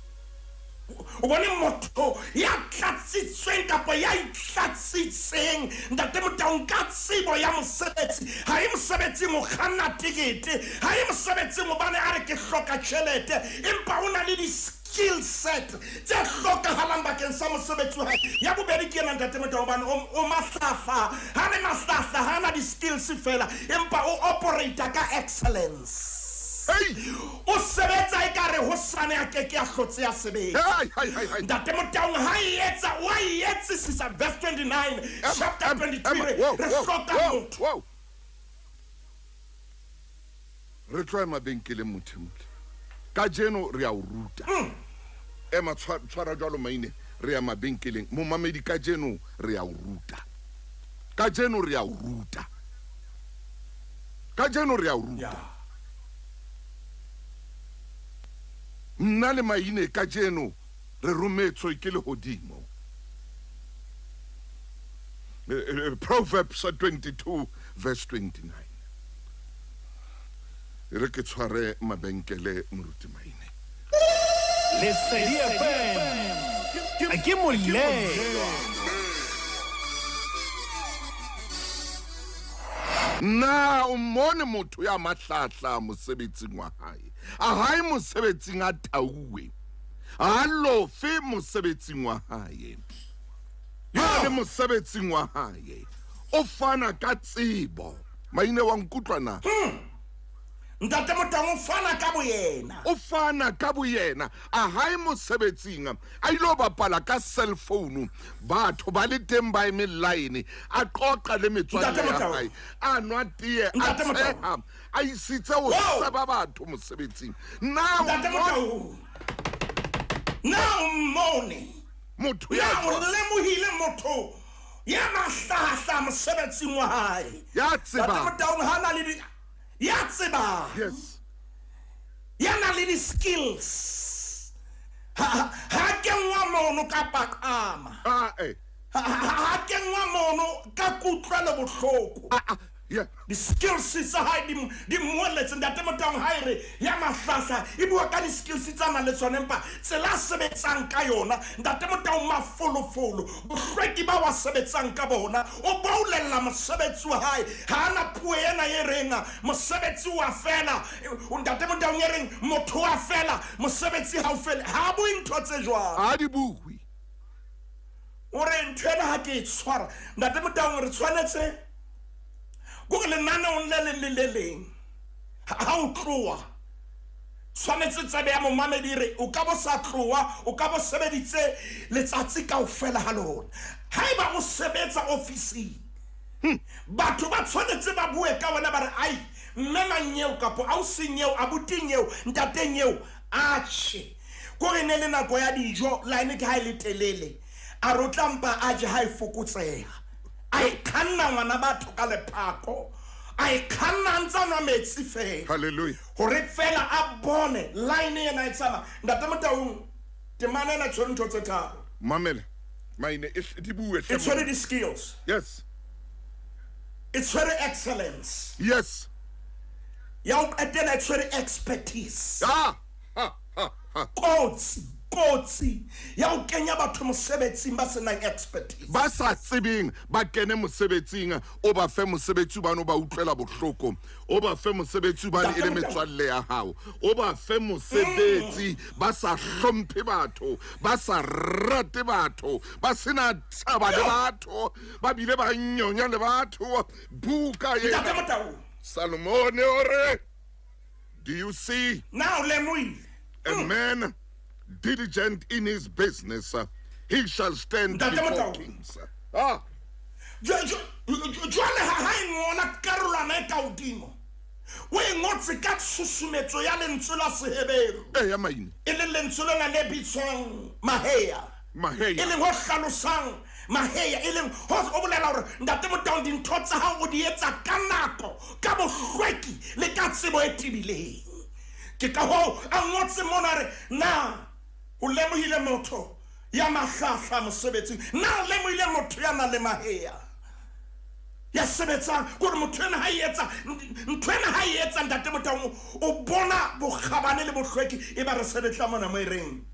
O bone motho ya tlatsitsweng kapa ya itlatsitseng Ntate Motaung ka tsebo ya mosebetsi. Ha e mosebetsing ho kganna tekete, ha e mosebetsing hobane a re ke hloka tjhelete, empa o na le di-skill set tse hlokahalang bakeng sa mosebetsi wa hae. Ya bobedi ke ena Ntate Motaung, hobane o mahlahlaha. Ha le mahlahlaha, ha na di-skills feela, empa o operate-a ka excellence. Hey! O sebetsa ekare hosane a ke ke a hlotse a sebetsa. Hey, hey, hey, hey. Ntate Motaung ha e etsa, o a e etsisisa. Verse 29, Ema, chapter ema, 22, ema. re Whoa, re whoa, hloka whoa, motho. whoa. Re tloha mabenkeleng mothemole. Kajeno re a o ruta. Ema tshwara jwalo maine, re ya mabenkeleng. Momamedi kajeno re a o ruta. Kajeno re a o ruta. Kajeno re a o ruta. Yeah. Nna le maine kajeno re rometswe ke lehodimo. Proverbs 22 verse 29. Re ke tshware mabenkele moruti maine. Lesedi FM ke molelwa. Na o mmone motho ya mahlahla mosebetsing wa hae? A hae mosebetsing a tauwe. A lofe mosebetsing wa hae. Ya le mosebetsing wa hae. O fana ka tsebo. Maine wa nkutlwa na? Ntate Motaung o fana ka boyena. O fana ka boyena. A hae mosebetsing a ilo bapala ka cell phone. Batho ba le teng ba eme line. A qoqa le metswalle Ntate ya Motaung. hae. A nwa tee, a Ntate Motaung. tsheha, a isitse ho Wow. seba batho mosebetsing. Na o Ntate mmone Motaung. Na o mmone? motho ya Na o jwang? lemohile motho ya mahlahahlaha mosebetsing wa hae? Ya Ntate tsebang. Motaung ha na le di ya tsebang. Yes. Ya na le di-skills. Ha kenngwa mono ka paqama. Ah, eh. Ha kenngwa mono ka kutlwelo bohloko. Ah, ah, yeah. Di-skills tsa hae di mmoeletse. Ntate Motaung ha e re ya mahlahla e bua ka di-skills tsa nang le tsona, empa tsela a sebetsang ka yona Ntate Motaung mafolofolo, bohlweki ba wa sebetsang ka bona, o boulella mosebetsi wa hae. Ha ana puo ena e reng mosebetsi wa fela. Ntate Motaung e reng motho wa fela, mosebetsi ha o fele. Ha bue ntho tse jwalo. Ha di bue. O re ntho ena ha ke e tshwara. Ntate Motaung re tshwanetse kore lenaneong le leng le le leng ha o tloha tshwanetse tsebe ya momamedi re o ka bo sa tloha, o ka bo sebeditse letsatsi kaofela ha lona. Haeba o sebetsa ofising, batho ba tshwanetse ba bue ka wena ba re ai mme mang eo kapo ausing eo, abuting eo, ntateng eo, atjhe. Kore ne le nako ya dijo, line ke ha e le telele, a re o tla mpa a je ha e fokotseha. A e kganna ngwana batho ka lephako, a e kganna a ntsa nwa metsi fela. Hallelujah. Hore fela a bone line ena e tsamaya. Ntate Motaung, temana ena e tshwere ntho tse tharo. Mamela, maine e di bue hle E tshwere monna. di-skills. Yes. E tshwere excellence. Yes. Ya ho qetela e tshwere expertise. Ah, ha, ha, ha. Kotsi, kotsi ya ho kenya batho mosebetsing ba senang expertise. Ba sa tsebeng ba kene mosebetsing, o ba fe mosebetsi hobane o ba utlwela bohloko, o ba fe mosebetsi hobane e le metswalle ya hao, o ba fe mosebetsi ba sa hlomphe batho, ba sa rate batho, ba sena taba le batho, ba bile ba nyonya le batho. Buka Ntate ena Motaung. Salomone o re, do you see Na o lemohile? a man diligent in his business, he shall stand Ntate before Motaung. kings. Ah. Jwale ha e ngola karolwana e ka hodimo, o e ngotse ka tshusumetso ya lentswe la Seheberu. Eh, ya maine. E leng lentswe lena le bitswang Maheya. Maheya. E leng ho hlalosang Maheya, e leng ho o bolela hore Ntate Motaung dintho tsa hao o di etsa ka nako, ka bohlweki le ka tsebo e tebileng. Ke ka hoo a ngotse mona a re, na O lemohile motho ya mahlahla mosebetsing? Na o lemohile motho ya nang le mahea ya sebetsang? Kore motho ena ha e etsa ntho ena, ha e etsa, ntate Motaung, o bona bokgabane le bohlweki. E ba re sebetla mona mo e reng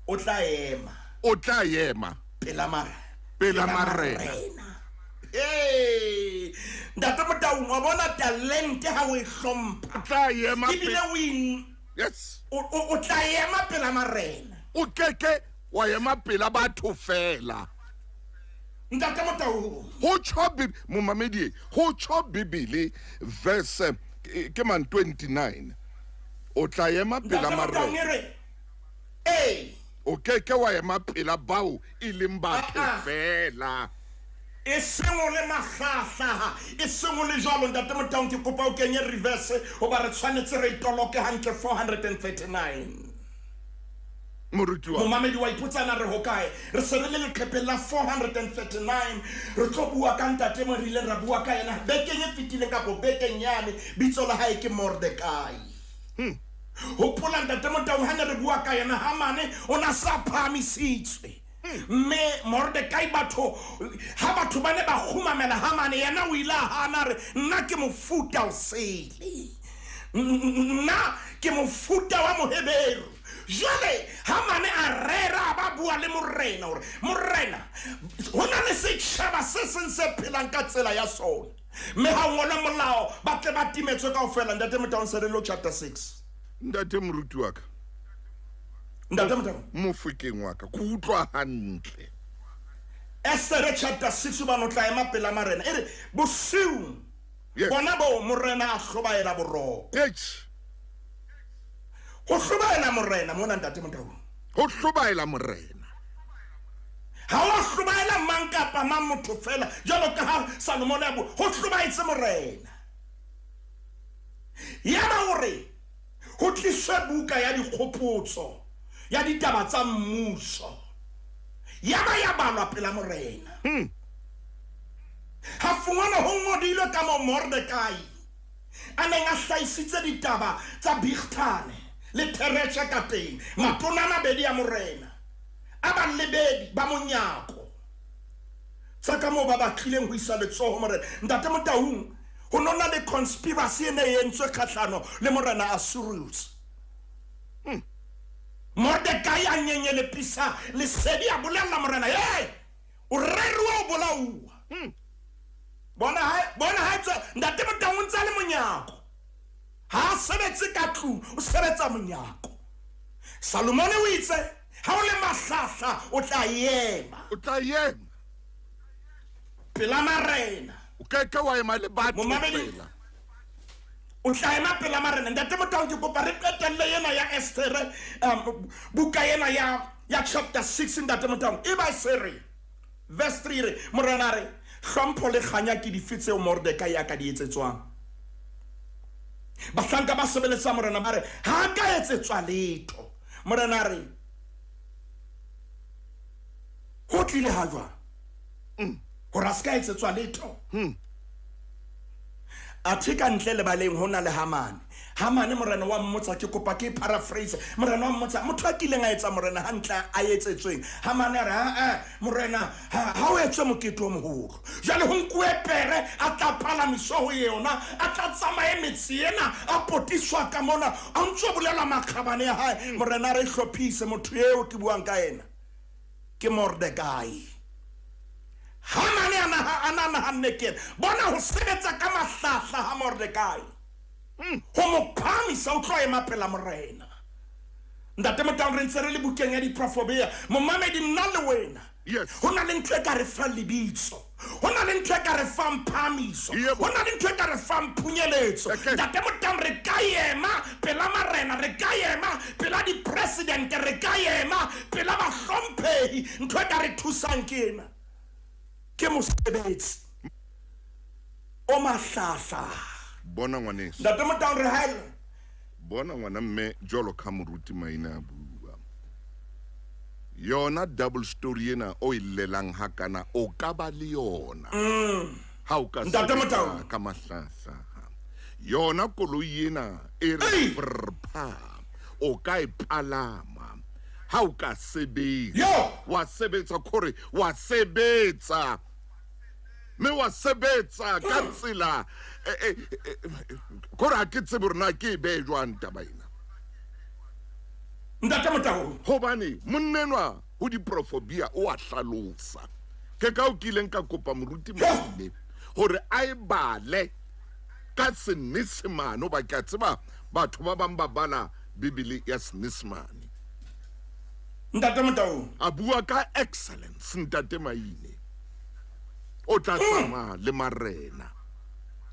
o tla ema, o tla ema pela mara pela marena. Ee, ntate Motaung, wa bona talente ha o e hlompha, o tla ema ebile o yes, o tla ema pela marena. O keke wa ema pela batho fela. Ntate Motaung, ho tjho momamedi, ho tjho Bibele verse ke man 29, o tla ema pela marena. Ee, o keke wa ema pela bao e leng batho fela. E seng o le mahlahlaha, e seng o le jwalo. Ntate Motaung, ke kopa o kenye reverse hoba re tshwanetse re itoloke hantle. 439. Moruti wa Momamedi wa ipotsana re hokae? Re se re le leqepheng la 439. Re tlo bua ka ntate mo re ileng ra bua ka yena bekeng e fetileng kapo bekeng yane. Bitso la hae ke Mordekai. Hopola, ntate Motaung, ha ne re bua ka yena, Hamane o na sa phahamisitswe, mme Mordekai, batho ha batho ba ne ba kgumamela Hamane, yena o ile a hana, re nna ke mofuta o sele, nna ke mofuta wa Moheberu. Jwale Hamane a rera, a ba bua le morena hore morena, ho na le setjhaba se seng se phelang ka tsela ya sona, mme ha o ngolwe molao, ba tle ba timetswe kaofela. Ntate Motaung, se re lo chapter 6. Ntate moruti wa ka. Ntate Motaung. Mofokeng wa ka, ke utlwa hantle. Estere chapter 6, hobane o tla ema pela marena. E re bosiung bona bo morena a hlobaela boroko. Ho hlobaela morena mona, ntate Motaung. Ho hlobaela morena. Ha o hlobaela mang kapa mang motho fela, jwalo ka ha Salomone a bua, ho hlobaetse morena. Yaba hore ho tliswe buka ya dikgopotso ya ditaba tsa mmuso, yaba ya balwa pela morena. Ha fungwana ho ngodilwe ka mo Mordekai a neng a hlahisitse ditaba tsa Bigthane le Thereshe ka teng, matona a mabedi a morena, a balebedi ba monyako, tsa ka moo ba batlileng ho isa letsoho morena. Ntate Motaung, ho nona le conspiracy e ne e entswe kgahlano le morena Asurius. Mordekai a nyenyelepisa lesedi, a bolella morena, hey, o reruwa o bolauwa. Bona ha tswa, ntate Motaung, o ntse a le monyako, ha a sebetse ka tlung, o sebetsa monyako. Salomone o itse ha o le mahlahla, o tla ema, o tla ema pela marena. O keke wa ema le batho fela. O tla ema pela marena. Ntate Motaung, ke kopa re qetelle ena ya Estere, buka ena ya chapter 6. Ntate Motaung, e ba se re verse 3 re morena re hlompho le kganya ke dife tseo Mordekai a ka di etsetswang? Bahlanka ba sebeletsa morena ba re ha ka etsetswa letho. Morena re ho tlile ha jwang hore a se ka etsetswa letho, athe ka ntle lebaleng ho na le Hamane? Hamane, morena wa mmotsa, ke kopa ke paraphrase, morena wa mmotsa, motho a kileng a etsa morena hantle a etsetsweng? Hamane a re, a morena, ha o etswe mokete o moholo jwale, ho nkuwe pere, a tla palamiswa ho yona, a tla tsamaye metse ena, a potiswa ka mona, a ntso bolela makgabane ya hae. Morena re hlophise, motho eo ke buang ka ena ke Mordekai. Hamane a na nahanne ke bona ho sebetsa ka mahlahla ha Mordekai ho mo phamisa, o tlo ema pela morena. Ntate Motaung, re ntse re le bukeng ya Diprofobea. Momamedi, nna le wena, ho na le ntho e ka re fang lebitso, ho na le ntho e ka re fang phamiso, ho na le ntho e ka re fang phunyeletso. Ntate Motaung, re ka ema pela marena, re ka ema pela dipresidente, re ka ema pela bahlomphehi. Ntho e ka re thusang ke ena, ke mosebetsi o mahlahla. Bona ngwaneso. Ntate Motaung, re haela. Bona ngwana mme, jwalo ka moruti Maina a bua, yona double story ena o e llelang hakana, o ka ba le yona ha o ka Ntate Motaung. ka mahlahla. Yona koloi ena e re brr pha, o ka e palama. Ha o ka sebetsa, wa sebetsa kore wa sebetsa, mme wa sebetsa ka tsela kore ha ke tsebe hore na ke e behe jwang taba ena. Ntate Motaung. Hobane monnenwa ho diprofobia o a hlalosa. Ke ka o kileng ka kopa moruti Maine hore a e bale ka Senyesemane, hoba ke a tseba batho ba bang ba bala Bibele ya Senyesemane. Ntate Motaung. A bua ka excellence, Ntate Maine. O tla tsamaya le marena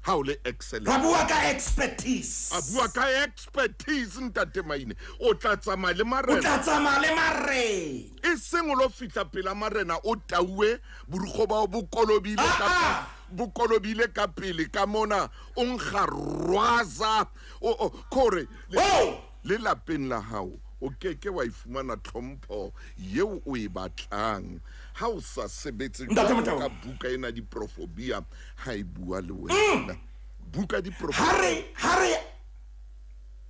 ha o le excellent. Ra bua ka expertise. A bua ka expertise, Ntate Maine. O tla tsamaya le marena. O tla tsamaya le marena. E seng o lo fihla pela marena o tauwe borukgo bao bo kolobile ka bo kolobile ka pele ka mona o nkga rwaza o kore le lapeng la hao o keke wa e fumana tlhompho yeo o e batlang ha o sa sebetse ka buka ena diprofobia ha e bua le wena. Buka diprofobia.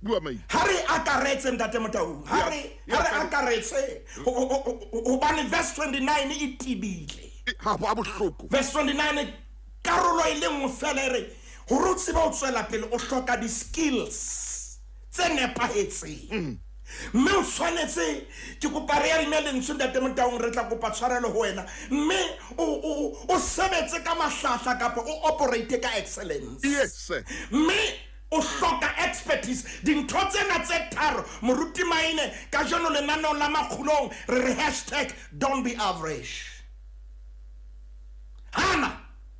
Bua mai. Ha re akaretse Ntate Motaung. Ha re akaretse hobane verse 29 e tibile. Ha ba bohloko. Verse 29 karolo e le nngwe fela e re hore o tsebe ho tswela pele o hloka di-skills tse nepahetseng. Mme o tshwanetse ke kopa re adime lentswe Ntate Motaung, re tla kopa tshwarelo ho wena, mme o sebetse ka mahlahla kapa o operate ka excellence. Yes. Mme o hloka expertise. Dintho tsena tse tharo moruti Maine kajeno lenaneong la Makgulong re re hashtag don't be average. Hana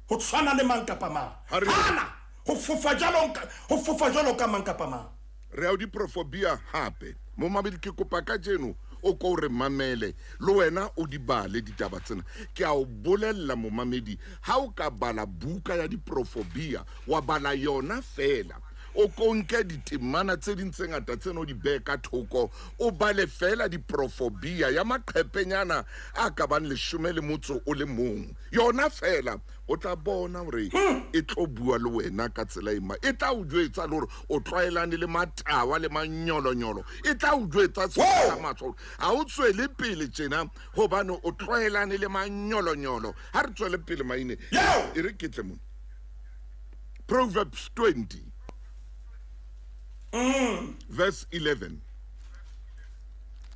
ho tshwana le mang kapa mang. Hana ho fofa jwalo ka mang kapa mang. Re a diprofobia hape. Momamedi ke kopa kajeno o ko re mamele le wena o di bale ditaba tsena. Ke a o bolella momamedi, ha o ka bala buka ya diprofobia wa bala yona fela, o ko nke ditemana tse ding tse ngata tseno di behe ka thoko, o bale fela diprofobia ya maqhepenyana a ka bang 18 o le mong, yona fela o tla bona hore e tlo bua le wena ka tsela e ma e tla o jwetsa le hore o tlwaelane le matawa le manyolonyolo, e tla o jwetsa sa matshwao ha o tswele pele tjena hobane o tlwaelane le manyolonyolo. Ha re tswele pele Maine, e re ke tle mona. Proverbs 20 verse 11.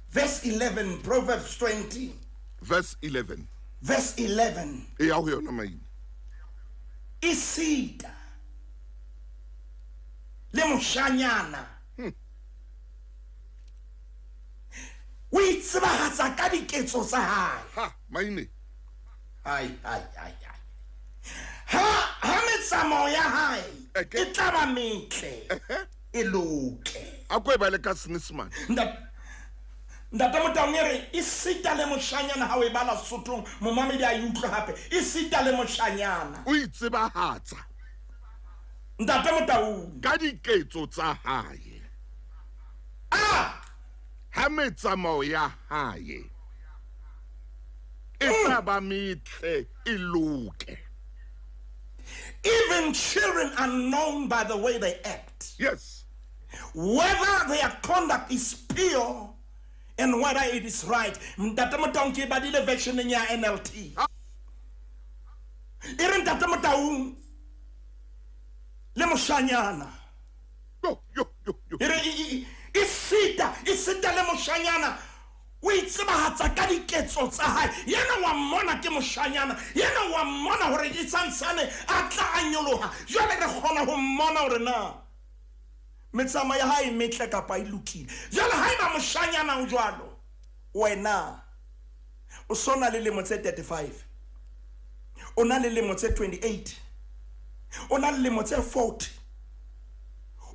Verse 11, Proverbs 20 verse 11. Verse 11. E ya ho yona Maine. Esita le moshanyana o itsebahatsa ka diketso tsa hae. Ha Maine. Ai ai ai ai. Ha metsamao ya hae e tla ba metle e loke. A ko e bale ka Senyesemane. Ntate Motaung e re esita le moshanyana ha o e bala Sothong, momamedi a e utlwe hape. Esita le moshanyana o itsebahatsa Ntate Motaung ka diketso tsa hae. Ha metsamao ya hae e tla ba metle e loke. Even children are known by the way they act. Yes. Whether their conduct is pure and whether it is right. Ntate Motaung ke badile version ya NLT. E re Ntate Motaung le moshanyana. Yo yo yo yo. E re esita le moshanyana o itsebahatsa ka diketso tsa hae. Yena wa mmona ke moshanyana, yena wa mmona hore e santsane a tla a nyoloha. Jwale re kgona ho mmona hore na metsamao ya hae metle kapa e lokile. Jwale haeba moshanyana o jwalo, wena o sona le lemo tse 35, o na le lemo tse 28, o na le lemo tse 40,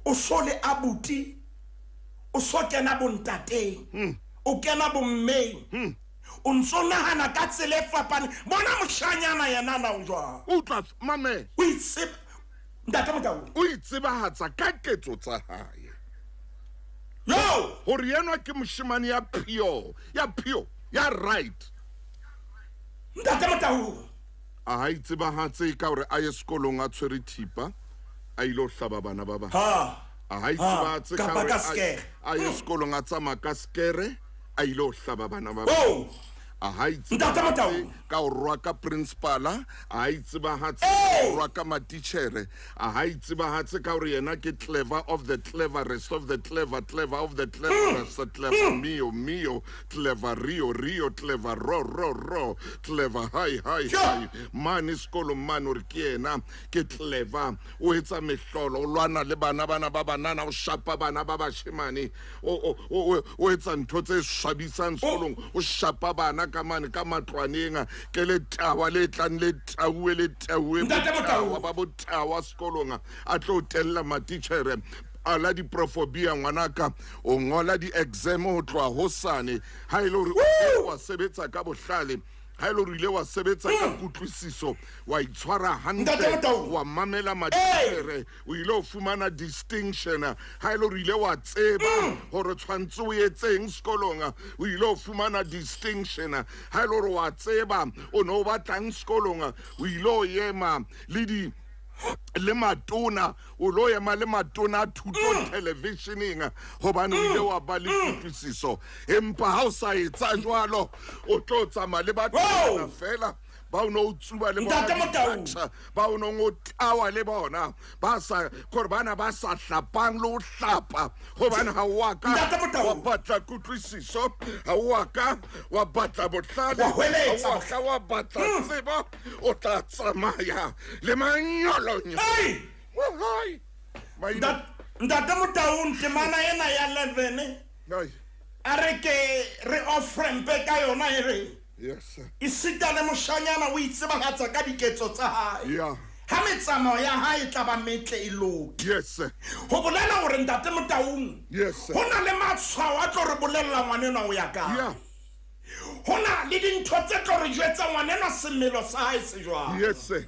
o so le abuti, o so kena bontateng, o kena bommeng, o ntso nahana ka tsela e fapaneng. Bona moshanyana yena na o jwang? O tla mame. O itseba Ntate Motaung. O itsebahatsa ka ketso tsa hae. Yo! Hore yenwa ke moshemane ya pure, ya right. Ntate Motaung. A ha itsebahatse ka hore a ye sekolong a tshwere thipa, a ile ho hlaba bana ba bang. Ha. A ha itsebahatse ka hore a ye sekolong a tsamaya ka skere, A ile ho hlaba bana ba Oh! a ha Ntate Motau. ka o rwaka principala, a ha itsebahatse ka o rwaka matitjhere, a ha itsebahatse ka hore yena ke clever of the cleverest of the clever clever of the cleverest clever mio mio clever rio rio clever ro ro ro clever hi hi hi mane sekolong mane hore ke yena ke clever, o etsa mehlolo, o lwana le bana bana ba banana, o shapa bana ba bashemane, o etsa ntho tse swabisang sekolong, o shapa bana ka mane ka matlwaneng, ke letawa le tlang le tauwe le tauwe Ntate Motau. botawa ba botawa sekolong, a tlo tella matitjhere ala diprofobia. Ngwanaka, o ngola di-exam ho tloha hosane. Ha e le hore o wa sebetsa ka bohlale, ha e le hore o ile wa sebetsa ka kutlwisiso, wa itshwara hantle, Ntate Motau. wa mamela matitjhere, o ile o fumana distinction. Ha e le hore o ile wa tseba hore tshwantse o etseng sekolong, o ile o fumana distinction. Ha e le hore wa tseba o ne o batlang sekolong, o ile o ema le di le matona, o lo ema le matona a thuto televisioneng, hobane o ile wa ba le kutlwisiso. Empa ha o sa etsa jwalo, o tlo tsamaya le batho Wow! bana fela ba o ne o tsuba le bona Ntate Motau. di-drugs, ba o neng o tawa le bona, ba sa kore bana ba sa hlapang le ho hlapa, hobane ha o wa ka Ntate Motau. wa batla kutlwisiso, ha o wa ka wa batla bohlale, Wa hweletsa. ha o wa ka wa batla tsebo, o tla tsamaya le manyolonyo. Hey! Wahai! Maina. Ntate Motaung, temana ena ya 11 Ai, a re ke re offrampe ka yona, e re yes sir. esita le moshanyana o itsebahatsa ka diketso tsa hae, Yeah. ha metsamao ya hae e tla ba metle e loke. Yes sir. Ho bolela hore, Ntate Motaung, Yes sir. ho na le matshwao a tlo re bolella ngwanenwa o ya kae. Yeah. Ho na le dintho tse tlo re jwetsa ngwanenwa semelo sa hae se jwang. Yes sir.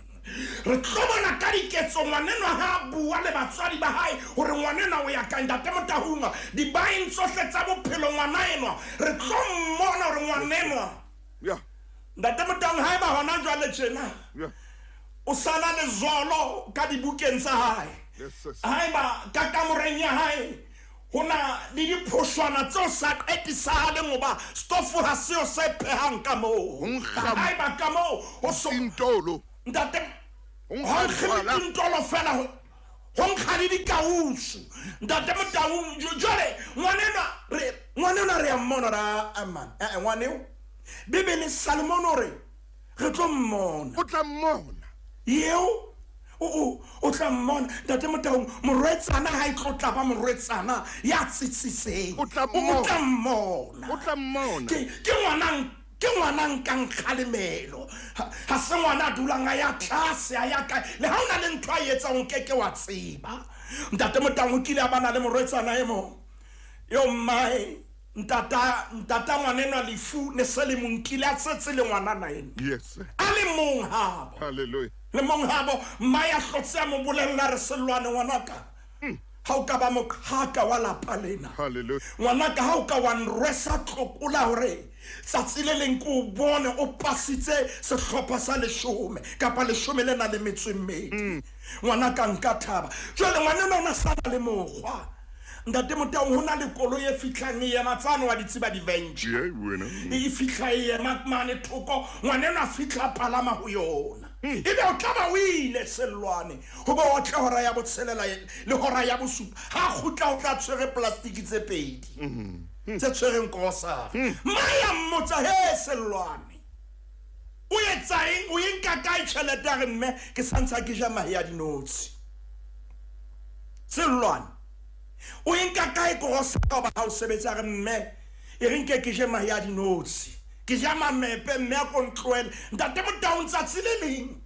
Re tlo bona ka diketso ngwanenwa ha a bua le batswadi ba hae hore ngwanenwa o ya kae. Ntate Motaung, dibaeng tsohle tsa bophelo ngwana enwa re tlo mmona hore ngwanenwa. Yeah. Ntate Motaung, ha eba hona jwale tjena Yeah. o sana le zolo ka dibukeng tsa hae, Yes sir. haeba ka kamoreng ya hae ho na le diphoshwana tseo sa qetisahaleng hoba stofo ha seo se phehang ka moo, Ho nkga- haeba ka moo ho so Tintolo. ntate, Ho ho nkga nkge jwala. le tintolo fela, ho nkga le dikausu, Ntate Motaung. Jwale ngwanenwa re ya mmona ra aman ee ngwaneo Bibele Salomon o re re tlo mmona. O tla mmona. Eo o tla mmona, Ntate Motaung, morwetsana ha e tlo tla ba morwetsana ya tsitsitseng. O tla O mmona. tla mmona. O tla mmona. Ke ngwana nkang kgalemelo, ha se ngwana a dulang a ya tlase a ya kae, le ha o na le ntho a etsang o keke wa tseba. Ntate Motaung, o kile a bana le morwetsana e mong eo mmae ntata ngwanenwa lefu ne se le mo nkile a setse le ngwanana ena Yes sir. a le mong habo Hallelujah. le mong habo. Mmae a hlotse a mo bolella re, "Sellwane ngwanaka, ha o ka ba moqhaka wa lapa lena, Hallelujah. ngwanaka, ha o ka wa nrwesa tlokola hore tsatsi le leng ke o bone o pasitse sehlopha sa 10 kapa 12, ngwanaka, nka thaba." Jwale ngwanena o na sana le mokgwa, Ntate Motaung. Ho na le koloi e fitlhang e ema tsane wa di tseba di-venture. Yeah, wena. E fitlha e ema mane thoko, ngwaneno a fitlha a palama ho yona, ebe o tla ba o ile Sellwane ho ba o tle hora ya 6 le hora ya 7. Ha kgutla o tla tshwere plastiki tse pedi tse tshwereng korosari. Mma ya mmotsa, "He Sellwane, o etsa eng? O e nka kae tjhelete?" A re, "Mme, ke santsha ke ja mahe a dinotshi." "Sellwane, o e nka kae korosari hoba ha o sebetse?" A re, "Mme, e re nke ke je mahe a dinotshi, ke ja mamepe, mme a ko ntlohele." Ntate Motaung, tsatsi le leng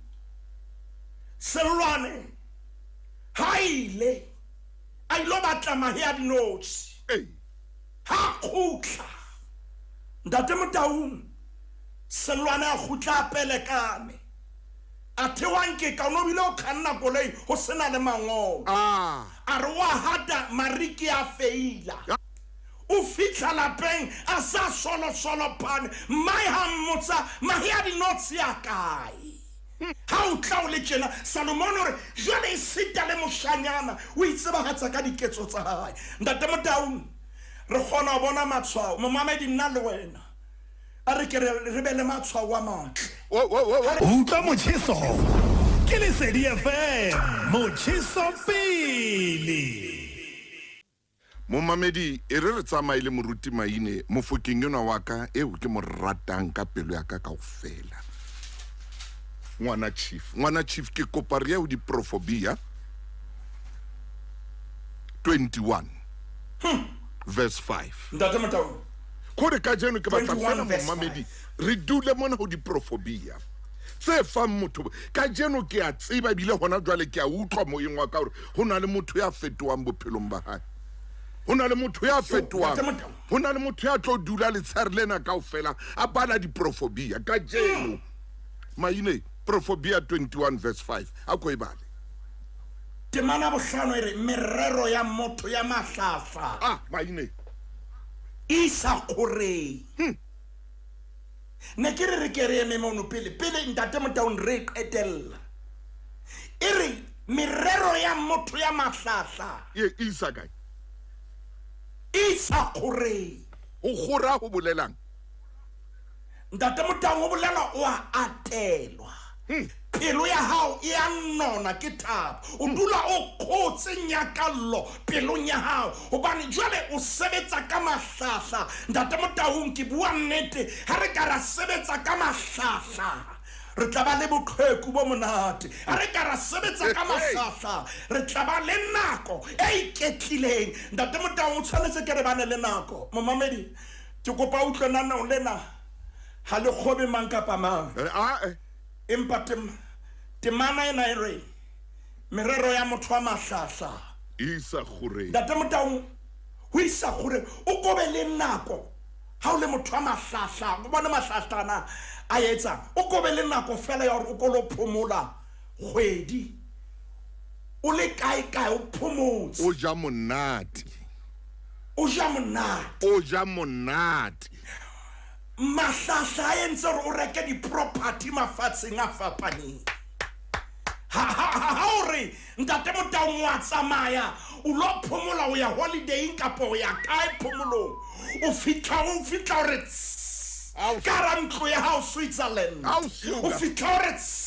Sellwane ha ile a ilo batla mahe a dinotshi, Hey. ha kgutla, Ntate Motaung, Sellwane a kgutla a pelekane, a thewang ke ka o no bile o kganna koloi ho sena le mangolo. Ah. A re wa hata mariki a feila, o fitlha lapeng a sa solosolo phane. Mmae ha mmotsa, "Mahe a dinotshi a kae ha o tla o le tjena?" Salomon o re jwale esita le moshanyana o itsebahatsa ka diketso tsa hae. Ntate Motaung, Re kgona ho bona matshwao. Momamedi nna le wena a re ke re be le matshwao a matle. Utlwa motjheso ke Lesedi FM, motjheso pele. Momamedi, e re re tsamaye le Moruti Maine mofokeng enwa wa ka eo ke mo ratang ka pelo ya ka kaofela. Ngwana Chief, ngwana Chief ke kopa re ye ho Diprofobia 21 verse 5. Ntate Motaung. Kore kajeno ke batla 21 fela verse momamedi re dule mona ho diprofobia tse fang motho. Kajeno ke a tseba ebile hona jwale ke a utlwa moyeng wa ka hore ho na le motho ya fetohang bophelong ba hae. Ho na le motho ya fetohang. Ntate Motaung. Ho na le motho ya tlo dula letshehare lena kaofela a bala diprofobia kajeno. Maine, Profobia 21 verse 5. A ko e bale. Temana bohlano e re merero ya motho ya mahlahla. Ah, Maine. Isa kgoreng. Ne ke re re ke re eme mono pele, pele Ntate Motaung re qetella. E re merero ya motho ya mahlahla. E isa kae? Isa kgoreng. Ho kgora ho bolelang? Ntate Motaung ho bolela o a atelwa. Pelo ya hao e a nona ke thabo. O dula o kgotse nyakallo pelong ya hao hobane jwale o sebetsa ka mahlahla. Ntate Motaung ke bua nnete, ha re ka ra sebetsa ka mahlahla re tla ba le boqheku bo monate. Ha re ka ra sebetsa ka mahlahla re tla ba le nako e iketlileng. Ntate Motaung o tshwanetse ke re bane le nako. Momamedi, ke kopa o utlwe lenaneo lena ha le kgobe mang kapa mang. Empa temana ena e re merero ya motho wa mahlahla isa kgoreng. Ntate Motaung ho isa kgoreng, o kobe le nako ha o le motho wa mahlahla, o bone mahlahlana a etsang, o kobe le nako fela ya hore o ko lo phomola kgwedi, o le kae kae o phomotse, o ja monate, o ja monate, o ja monate. Mahlahla a entse hore o reke di-property mafatsheng a fapaneng. Ha o re Ntate Motaung wa tsamaya o lo phomola, o ya holidaying kapa o ya kae phomolong, o fihla o re tss, ka hara ntlo ya hao Switzerland, o fihla o re tss,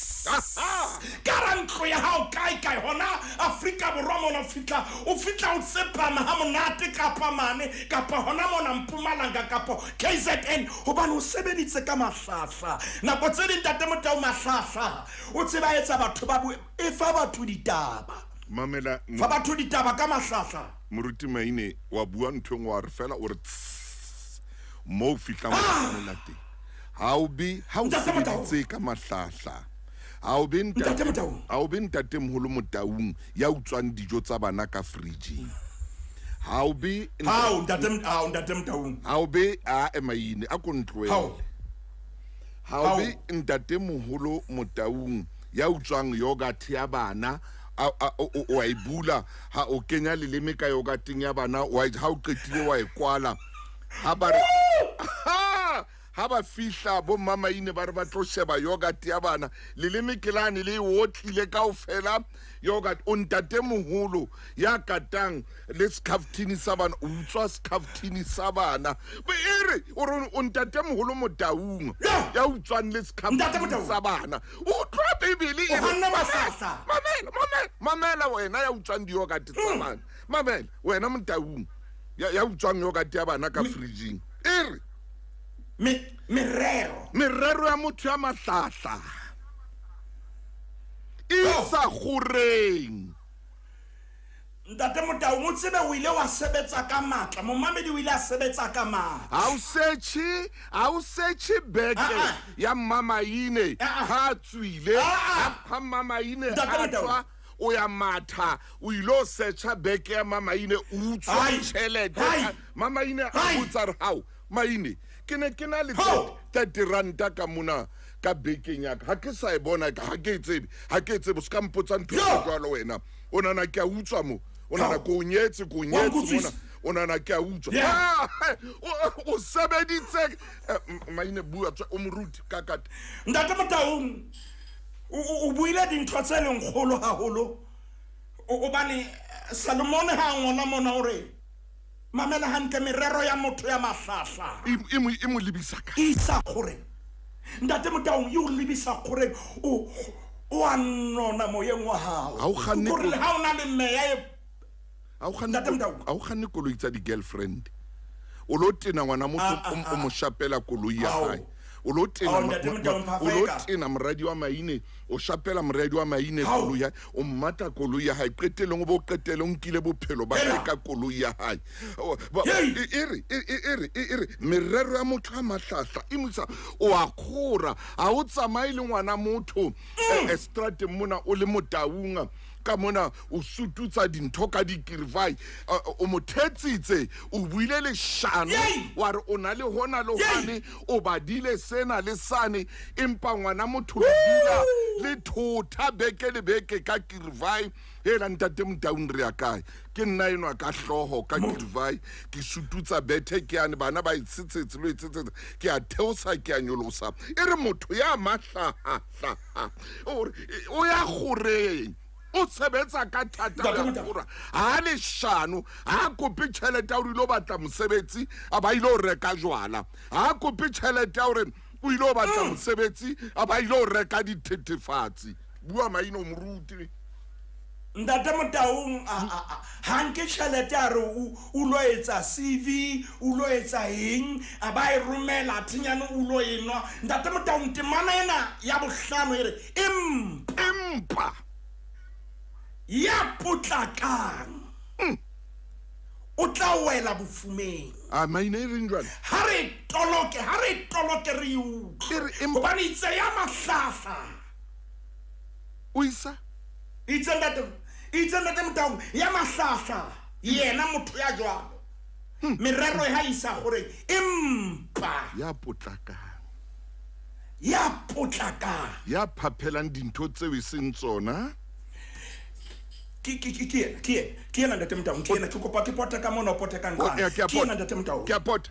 ka hara ntlo ya hao kae kae hona Afrika Borwa mona, o fihla o tsepama ha monate kapa mane kapa hona mona Mpumalanga kapa KZN, hobane o sebeditse ka mahlahla. Nako tse ding Ntate Motaung mahlahla o tseba etsa batho ba bue, e fa batho ditaba. Mamela, fa batho ditaba ka mahlahla. Moruti Maine wa bua ntho e nngwe wa re fela o re tss, mo fihlang mo teng. Ha o be ha o sebeditse ka mahlahla. Ha o be ntate moholo Motaung ya utswang dijo tsa bana ka fridging. Ha o be ntate Motaung. Ha o be a Maine a ko ntlohele. Ha o be ntate moholo Motaung ya utswang yogurt ya bana, o a e bula, ha o kenya leleme ka yogurteng ya bana, ha o qetile wa e kwala. Ha ba re ha ba fihla bo mmamaine ba re ba tlo sheba yogurt ya bana, leleme ke lane le otlile kaofela yogurt. O ntate moholo ya katang le scaftini sa bana, o utswa scaftini sa bana. E re o re o ntate moholo Motaung ya utswang le scaftini sa bana. O utlwa Bibele e re mamela, mamela, mamela wena ya utswang di-yogurt tsa bana. Mamela wena Motaung ya utswang yogurt ya bana ka fridging. E re merero ya motho ya mahlahla isa kgoreng. Ntate Motaung o tsebe o ile wa sebetsa ka matla, momamedi o ile a sebetsa ka matla. Ha o search beke ya Mmamaine ha tswile, ha Mmamaine a tswa o ya matha, o ilo searcha beke ya Mmamaine, o utswa tjhelete. Mmamaine a botsa re hao Maine, ke ne ke na le 30 ranta ka mona ka bekeng ya ka, ha ke sa e bona, ha ke e tsebe, o ska mpotsa ntho e jwalo wena. O nana ke a utswa mo, o nana ko o nyetse mona, o nana ke a utswa. O sebeditse Maine, bua o moruti ka kate. Ntate Motaung o buile dintho tse leng kgolo haholo, hobane Salomone ha ngola mona o re Mamela hantle merero ya motho ya mahlahla. E mo lebisa ka. Isa kgoreng. Ntate Motaung e o lebisa kgoreng o o a nona moyeng wa hao. Ha o kganne Kore le ha o na le meya e Ha o kganne Ntate Motaung. ha o kganne koloi tsa di-girlfriend. O lo tena ngwana motho o mo shapela koloi ya Ao. hae. O lo tena Ao, Ntate Motaung, o lo phafeka. tena moradi wa maine, o shapela moradi wa maine Ao. koloi ya hae, o mmata koloi ya hae. Qetellong o bo qetelle o nkile bophelo ba hae Hela. ka koloi ya hae. Hei. E re merero ya motho a mahlahla e mo isa o a kgora ha o tsamaye le ngwana motho strateng mona o le motaung ka mona o sututsa dintho ka dikirivai o mo thetsitse o buile leshano Yei! wa re o na le hona le Yei! hwane o badile sena le sane empa ngwana motho le dula le thotha beke le beke ka kirivai hela ntate Motaung re ya kae ke nna enwa ka hlooho ka kirivai ke sututsa bethe ke yane bana ba itshetsetse lo itshetsetse ke a theosa ke a nyolosa e re motho ya mahlahahlaha o re o ya kgoreng o sebetsa ka thata Ntate o ya Motaung. kgora ha leshano ha kope tjhelete ya hore o ilo batla mosebetsi a ba ile ho reka jwala ha kope tjhelete ya hore o ile ho batla mosebetsi a ba ile ho reka dithethefatsi bua maina o moruti Ntate Motaung a ha nke tjhelete a re o lo etsa CV o lo etsa eng a ba e romela thinyane o lo enwa Ntate Motaung temana ena ya bohlano e re empa empa ya potlakang o tla wela bofumeng a maina e reng jwale ha re toloke ha re toloke re e utlwe E re empa- hobane itse ya mahlahla o isa itse ntate itse ntate Motaung ya mahlahla yena motho ya jwalo merero ha isa gore empa ya potlakang ya potlakang ya phaphelang dintho tseo e seng tsona ke ke ke ke yena ke yena ke yena ntate Motaung ke yena ke kopa ke pota ka mona o pota ka O- nqane eh, ke a ke yena pota. ntate Motaung ke a pota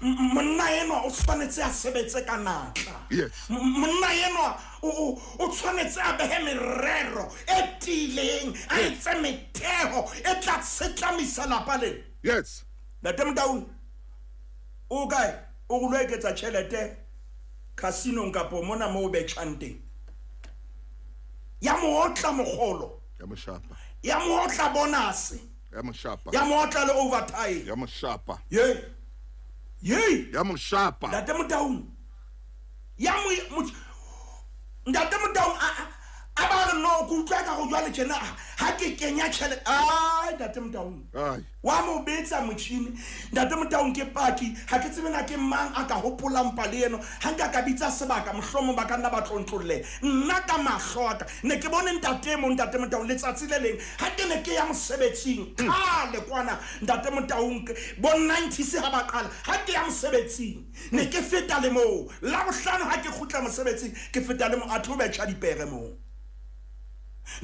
monna enwa o tshwanetse a sebetse ka natla Yes. Monna enwa o tshwanetse a behe merero e tiileng a etse metheo e tla setlamisa lapa lena yes ntate Motaung o kae o go lo eketsa tjhelete casinong kapo mona mo o betjhang teng ya mo otla mokgolo ya moshapa ya mo otla bonus ya moshapa ya mo otla le overtime ya moshapa ye ye ya moshapa ntate Motaung ya mo ntate Motaung a ba re no ke utlwa ka go jwale tjena ha ke kenya tjhelete ai ntate Motaung ai wa mo betsa motjhini ntate Motaung ke paki ha ke tsebe na ke mang a ka hopolang pale eno ha nka ka bitsa sebaka mohlomong ba ka nna ba tlontlolle nna ka mahlo a ka ne ke bone ntate e mong ntate Motaung letsatsi le leng ha ke ne ke ya mosebetsing kgale kwana ntate Motaung bo 90s ha ba qala ha ke ya mosebetsing ne ke feta le moo la bohlano ha ke kgutla mosebetsing ke feta le mo a tlo betjha dipere moo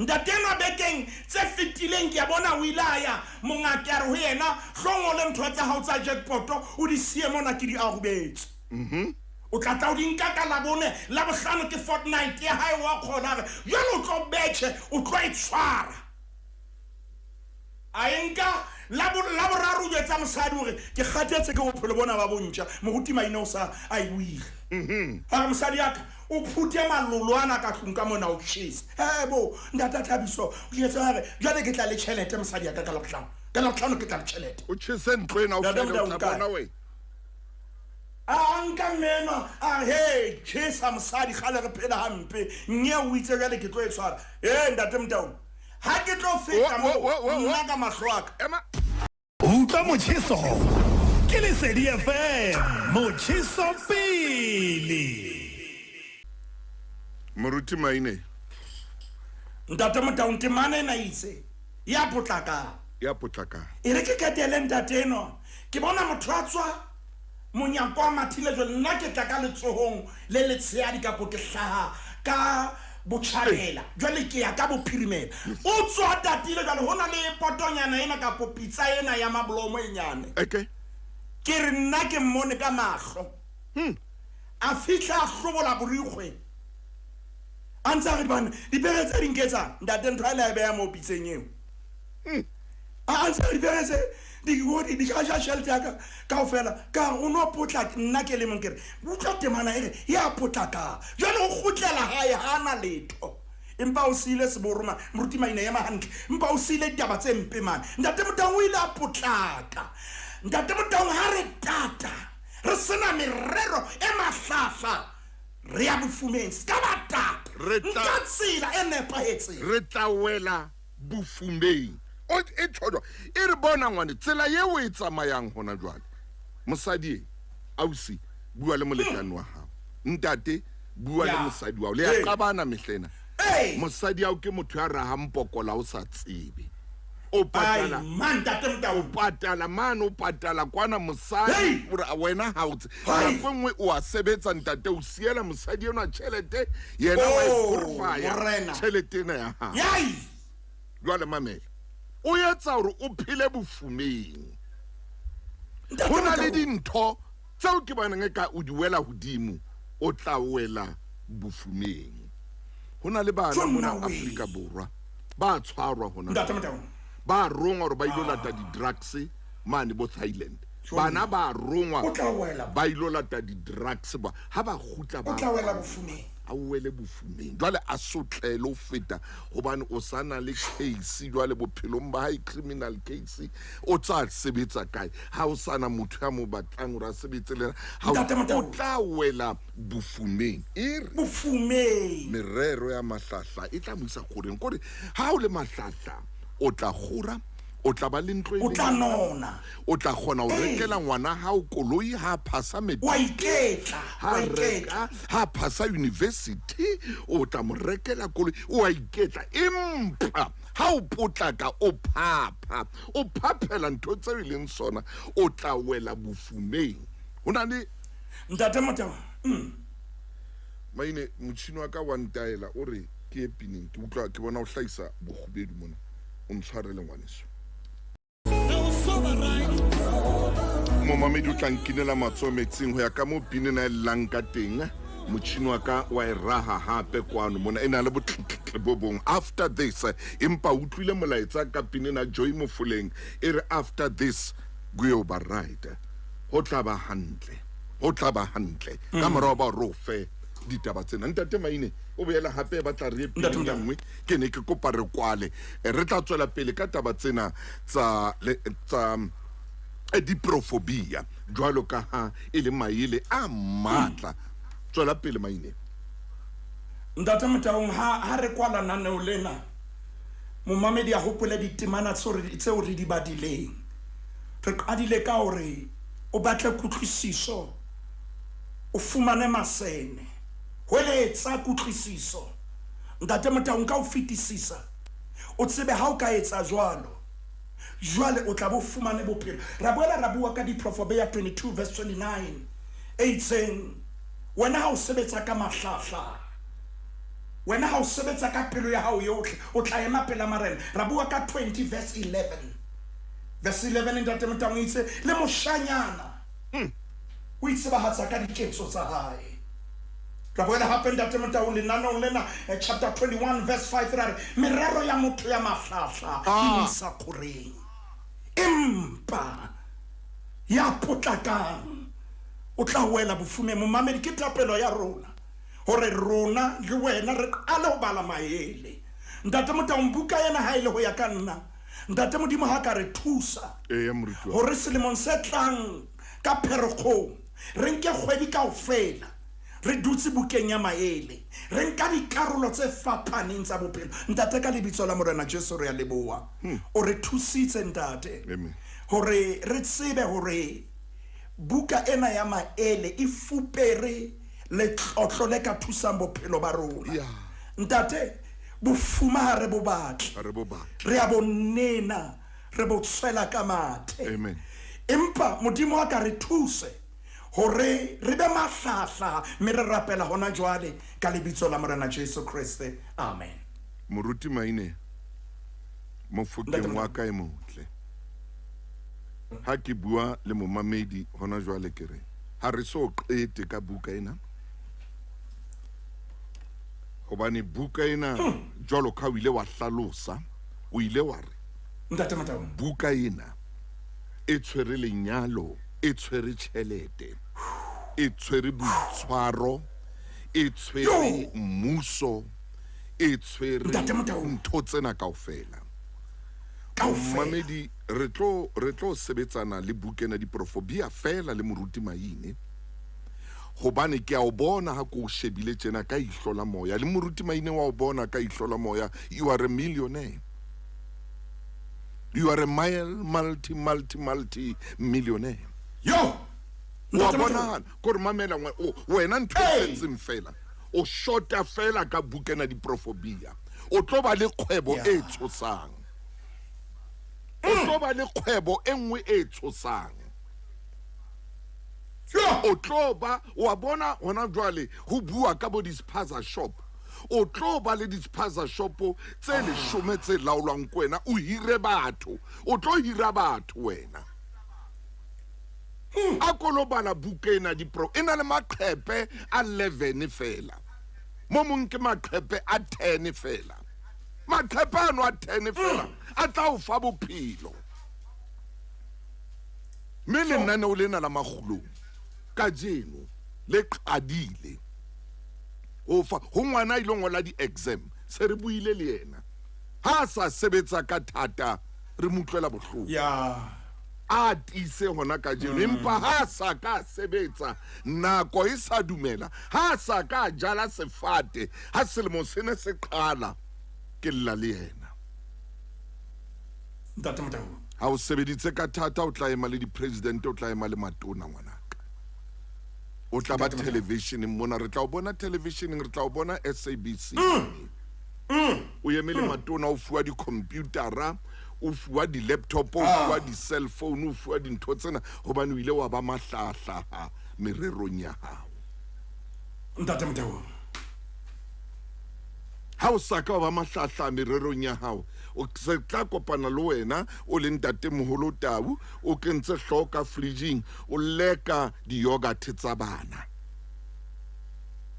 ntate enwa bekeng tse fetileng ke a bona o ile a ya mongaka a re ho yena hlo ngole ntho tsa hao tsa jackpoto o di siye mona ke di arobetse o tla tla o di nka ka labone la bohlano ke fortnight ya hae wa kgona a re jwale o tlo betjhe o tlo e tshwara a e nka la boraro o jwetsa mosadi hore ke kgathetse ke bophelo bona ba bontjha moruti Maine o sa a e buile a re mosadi ya ka o phute malolo ana ka tlung ka mona o tjhese bo ntate Thabiso o jwetse a re jwale ke tla le tjhelete mosadi ya ka ka labohlano ka labohlano ke tla le tjhelete o tjhese ntlo ena o Ntate fele o Motaung tla kae? bona wena a nka meno a he tjhesa mosadi kgale re phela hampe nye o itse jwale ke tlo e tshwara e ntate Motaung ha ke tlo feta Oh, oh, oh, oh, oh. nna ka mahlo a ka ema Utlwa motjheso ke Lesedi FM motjheso pele. moruti Maine ntate Motaung temana ena itse ya potlakang ya potlakang e re ke ketele ntate enwa ke bona motho a tswa monyako wa mathile jwale nna ke tla ka letsohong le letshehadi kapo ke hlaha ka botjhabela jwale ke ya ka bophirimela o tswa tatile jwale ho na le potonyana ena kapo pitsa ena ya mabolomo e nyane okay ke re nna ke mmone ka mahlo a fihla a hlobola borikgwe a ntse a re bana dipere tse di nketsang ntate ntho a le a e beha mo pitseng eo a ntse a re dipere tse Di di ka ja tjhelete ya ka kaofela. Ka o no potlaka nna ke le mong ke re utlwa temana e re ya potlaka. Jwale o kgutlela hae ha na letho. Empa o siile seboro mane, moruti Maine ema hantle. Empa o siile ditaba tse mpe mane. Ntate Motaung o ile a potlaka. Ntate Motaung ha re tata re sena merero e mahlahla re ya bofumeng. Se ka ba tata. Nka tsela e nepahetseng. Re tla wela bofumeng. O e tjho e re bona ngwane tsela eo e tsamayang hona jwale. Mosadi e ausi bua le molekane wa hao. Ntate bua le mosadi wa hao. Le a qabana mehlena. Mosadi ao ke motho ya rahang pokola o sa tsebe. O patala man ntate Motau. O patala man o patala kwana mosadi ore wena ha o tse. Nako nngwe o a sebetsa ntate o siela mosadi enwa tjhelete yena wa e forfaya tjhelete ena ya hao. Jwale mamela. O etsa hore o phele bofumeng. Ho na le dintho tseo ke bonang e ka o di wela hodimo o tla wela bofumeng. Ho na le bana mona Afrika Borwa ba tshwarwa hona. Ba rongwa hore ba ilo lata di-drugs mane bo Thailand. Bana ba rongwa ba ilo lata di-drugs ba ha ba kgutla ba o tla wela bofumeng. A wele bofumeng. Jwale a sotlele ho feta hobane o sa na le case jwale bophelong ba hae, criminal case. O tla sebetsa kae ha o sana motho ya mo batlang hore a sebetse le ha o tla wela bofumeng. E re bofumeng merero ya mahlahla e tla mo isa kgoreng. Kore ha o le mahlahla o tla kgora, o tla ba le ntlo e o tla nona, o tla kgona ho rekela ngwana hao koloi ha phasa matric, wa iketla, ha reka ha phasa university o tla mo rekela koloi, o a iketla. Empa ha o potlaka o phapha o phaphela ntho tseo e leng sona, o tla wela bofumeng. Ho na le ntate Motau Maine motjhini wa ka wa ntaela o re ke e pineng ke utlwa ke bona o hlahisa bokgubedu mona, o ntshwarele ngwaneso. Momamedi o tla nkinela matsoho metsing ho ya ka mo pina e llang ka teng. Motjhini wa ka wa e raha hape kwano mona e na le botletle bo bong. After this empa utlwile molaetsa ka pina ena Joy Mofoleng e re after this go ba right. Ho tla ba hantle, ho tla ba hantle ka morao ba rofe ditaba tsena. Ntate Maine o boela hape ba tla re pina e nngwe ke ne ke kopa re kwale. Re tla tswela pele ka taba tsena tsa tsa diprofobia jwalo ka ha e le maele a matla. Tswela pele Maine. Ntate Motaung ha re kwala naneo lena momamedi a hopole ditemana tseo re di badileng. Re qadile ka hore o batle kutlwisiso, o fumane masene, hweletsa kutlwisiso. Ntate Motaung ka o fetisisa o tsebe ha o ka etsa jwalo jwale o tla bo fumane bophelo. Ra boela ra bua ka diprofobia 22 verse 29 e itseng wena ha o sebetsa ka mahlahla, wena ha o sebetsa ka pelo ya hao yohle o tla ema pela marena. Ra bua ka 20 verse 11 verse 11 ntate Motaung itse le moshanyana o itsebahatsa ka diketso tsa hae. Ra boela hape ntate Motaung lenaneong lena chapter 21 verse 5 ra re merero ya motho ya mahlahla e isa kgoreng, empa ya potlakang o tla wela bofumeng. Momamedi ke thapelo ya rona hore rona le wena re qale ho bala maele. Ntate Motaung buka ena ha ile ho ya ka nna ntate Modimo ha ka re thusa hore selemong se tlang ka Pherekgong re nke kgwedi kaofela re dutse bukeng ya maele, re nka dikarolo tse fapaneng tsa bophelo. Ntate ka lebitso la Morena Jesu re a leboha, o re thusitse ntate hore re tsebe hore buka ena ya maele e fupere letlotlo le ka thusang bophelo ba rona. Ntate bofuma ha re bo batle, re a bo nena, re bo tshwela ka mathe. Empa Modimo a ka re thuse hore re be mahlahla mme re rapela hona jwale ka lebitso la Morena Jesu Kriste. Amen. Moruti Maine mofokeng wa ka e motle. Ha ke bua le momamedi hona jwale ke re ha re so qete ka buka ena, hobane buka ena jwalo ka o ile wa hlalosa, o ile wa re ntate Motaung buka ena E tshwere lenyalo, e tshwere tjhelete, e tshwere boitshwaro, e tshwere mmuso, e tshwere Ntate Motaung. ntho tsena kaofela. Kaofela. Mamedi, re tlo sebetsana le bukena diprofobia fela le moruti Maine, hobane ke a o bona ha ko o shebile tjena ka ihlo la moya, le moruti Maine wa o bona ka ihlo la moya. You are a millionaire, you are a mile multi multi multi millionaire. Yo! Wa Ntate Motaung. bonahala kore mamela wena ntho e Hey! setseng fela, o shota fela ka bukena diprofobia, o tlo ba le kgwebo e tshosang, o tlo ba le kgwebo e nngwe e tshosang. Yo! O tlo ba, wa bona hona jwale ho bua ka bo di-spaza shop, o tlo ba le di-spaza shop tse leshome tse laolwang ke wena, o hire batho, o tlo hira batho wena. A ko lo bala buka ena dipro, e na le maqhepe a 11 fela, mo mong ke maqhepe a 10 fela, maqhepe ano a 10 fela a tla o fa bophelo. Mme lenaneo lena la makgulong kajeno le qadile ho fa ho ngwana a ilo ngola di-exam, se re buile le yena, ha a sa sebetsa ka thata re mo utlwela bohloko. A tiise hona kajeno, empa ha a sa ka sebetsa nako e sa dumela, ha a sa ka jala sefate ha selemo sene se qala, ke lla le yena. Ntate Motaung. Ha o sebeditse ka thata, o tla ema le di-president, o tla ema le matona ngwanaka, o tla ba televisioneng mona, re tla o bona televisioneng, re tla o bona SABC. O eme le matona, o fuwa di-computera, o fuwa di-laptop, o fuwa di-cell phone, o fuwa dintho tsena, hobane o ile wa ba mahlahahlaha mererong ya hao. Ntate Motaung. Ha o sa ka wa ba mahlahahlaha mererong ya hao, o se tla kopana le wena o le ntatemoholo Tau, o kentse hlooho ka fridging, o leka di-yogurt tsa bana.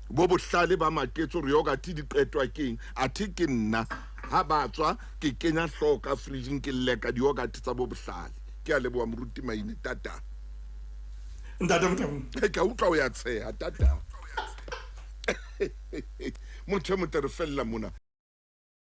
Bo bohlale ba maketse hore yogurt di qetwa keng, athe ke nna ha ba tswa ke kenya hlooho ka fridging ke leka di-yogurt tsa bo bohlale. Ke a leboha moruti Maine, tata. Ntate Motaung. Ke a utlwa o ya tsheha, tata. Motho e motle re fella mona.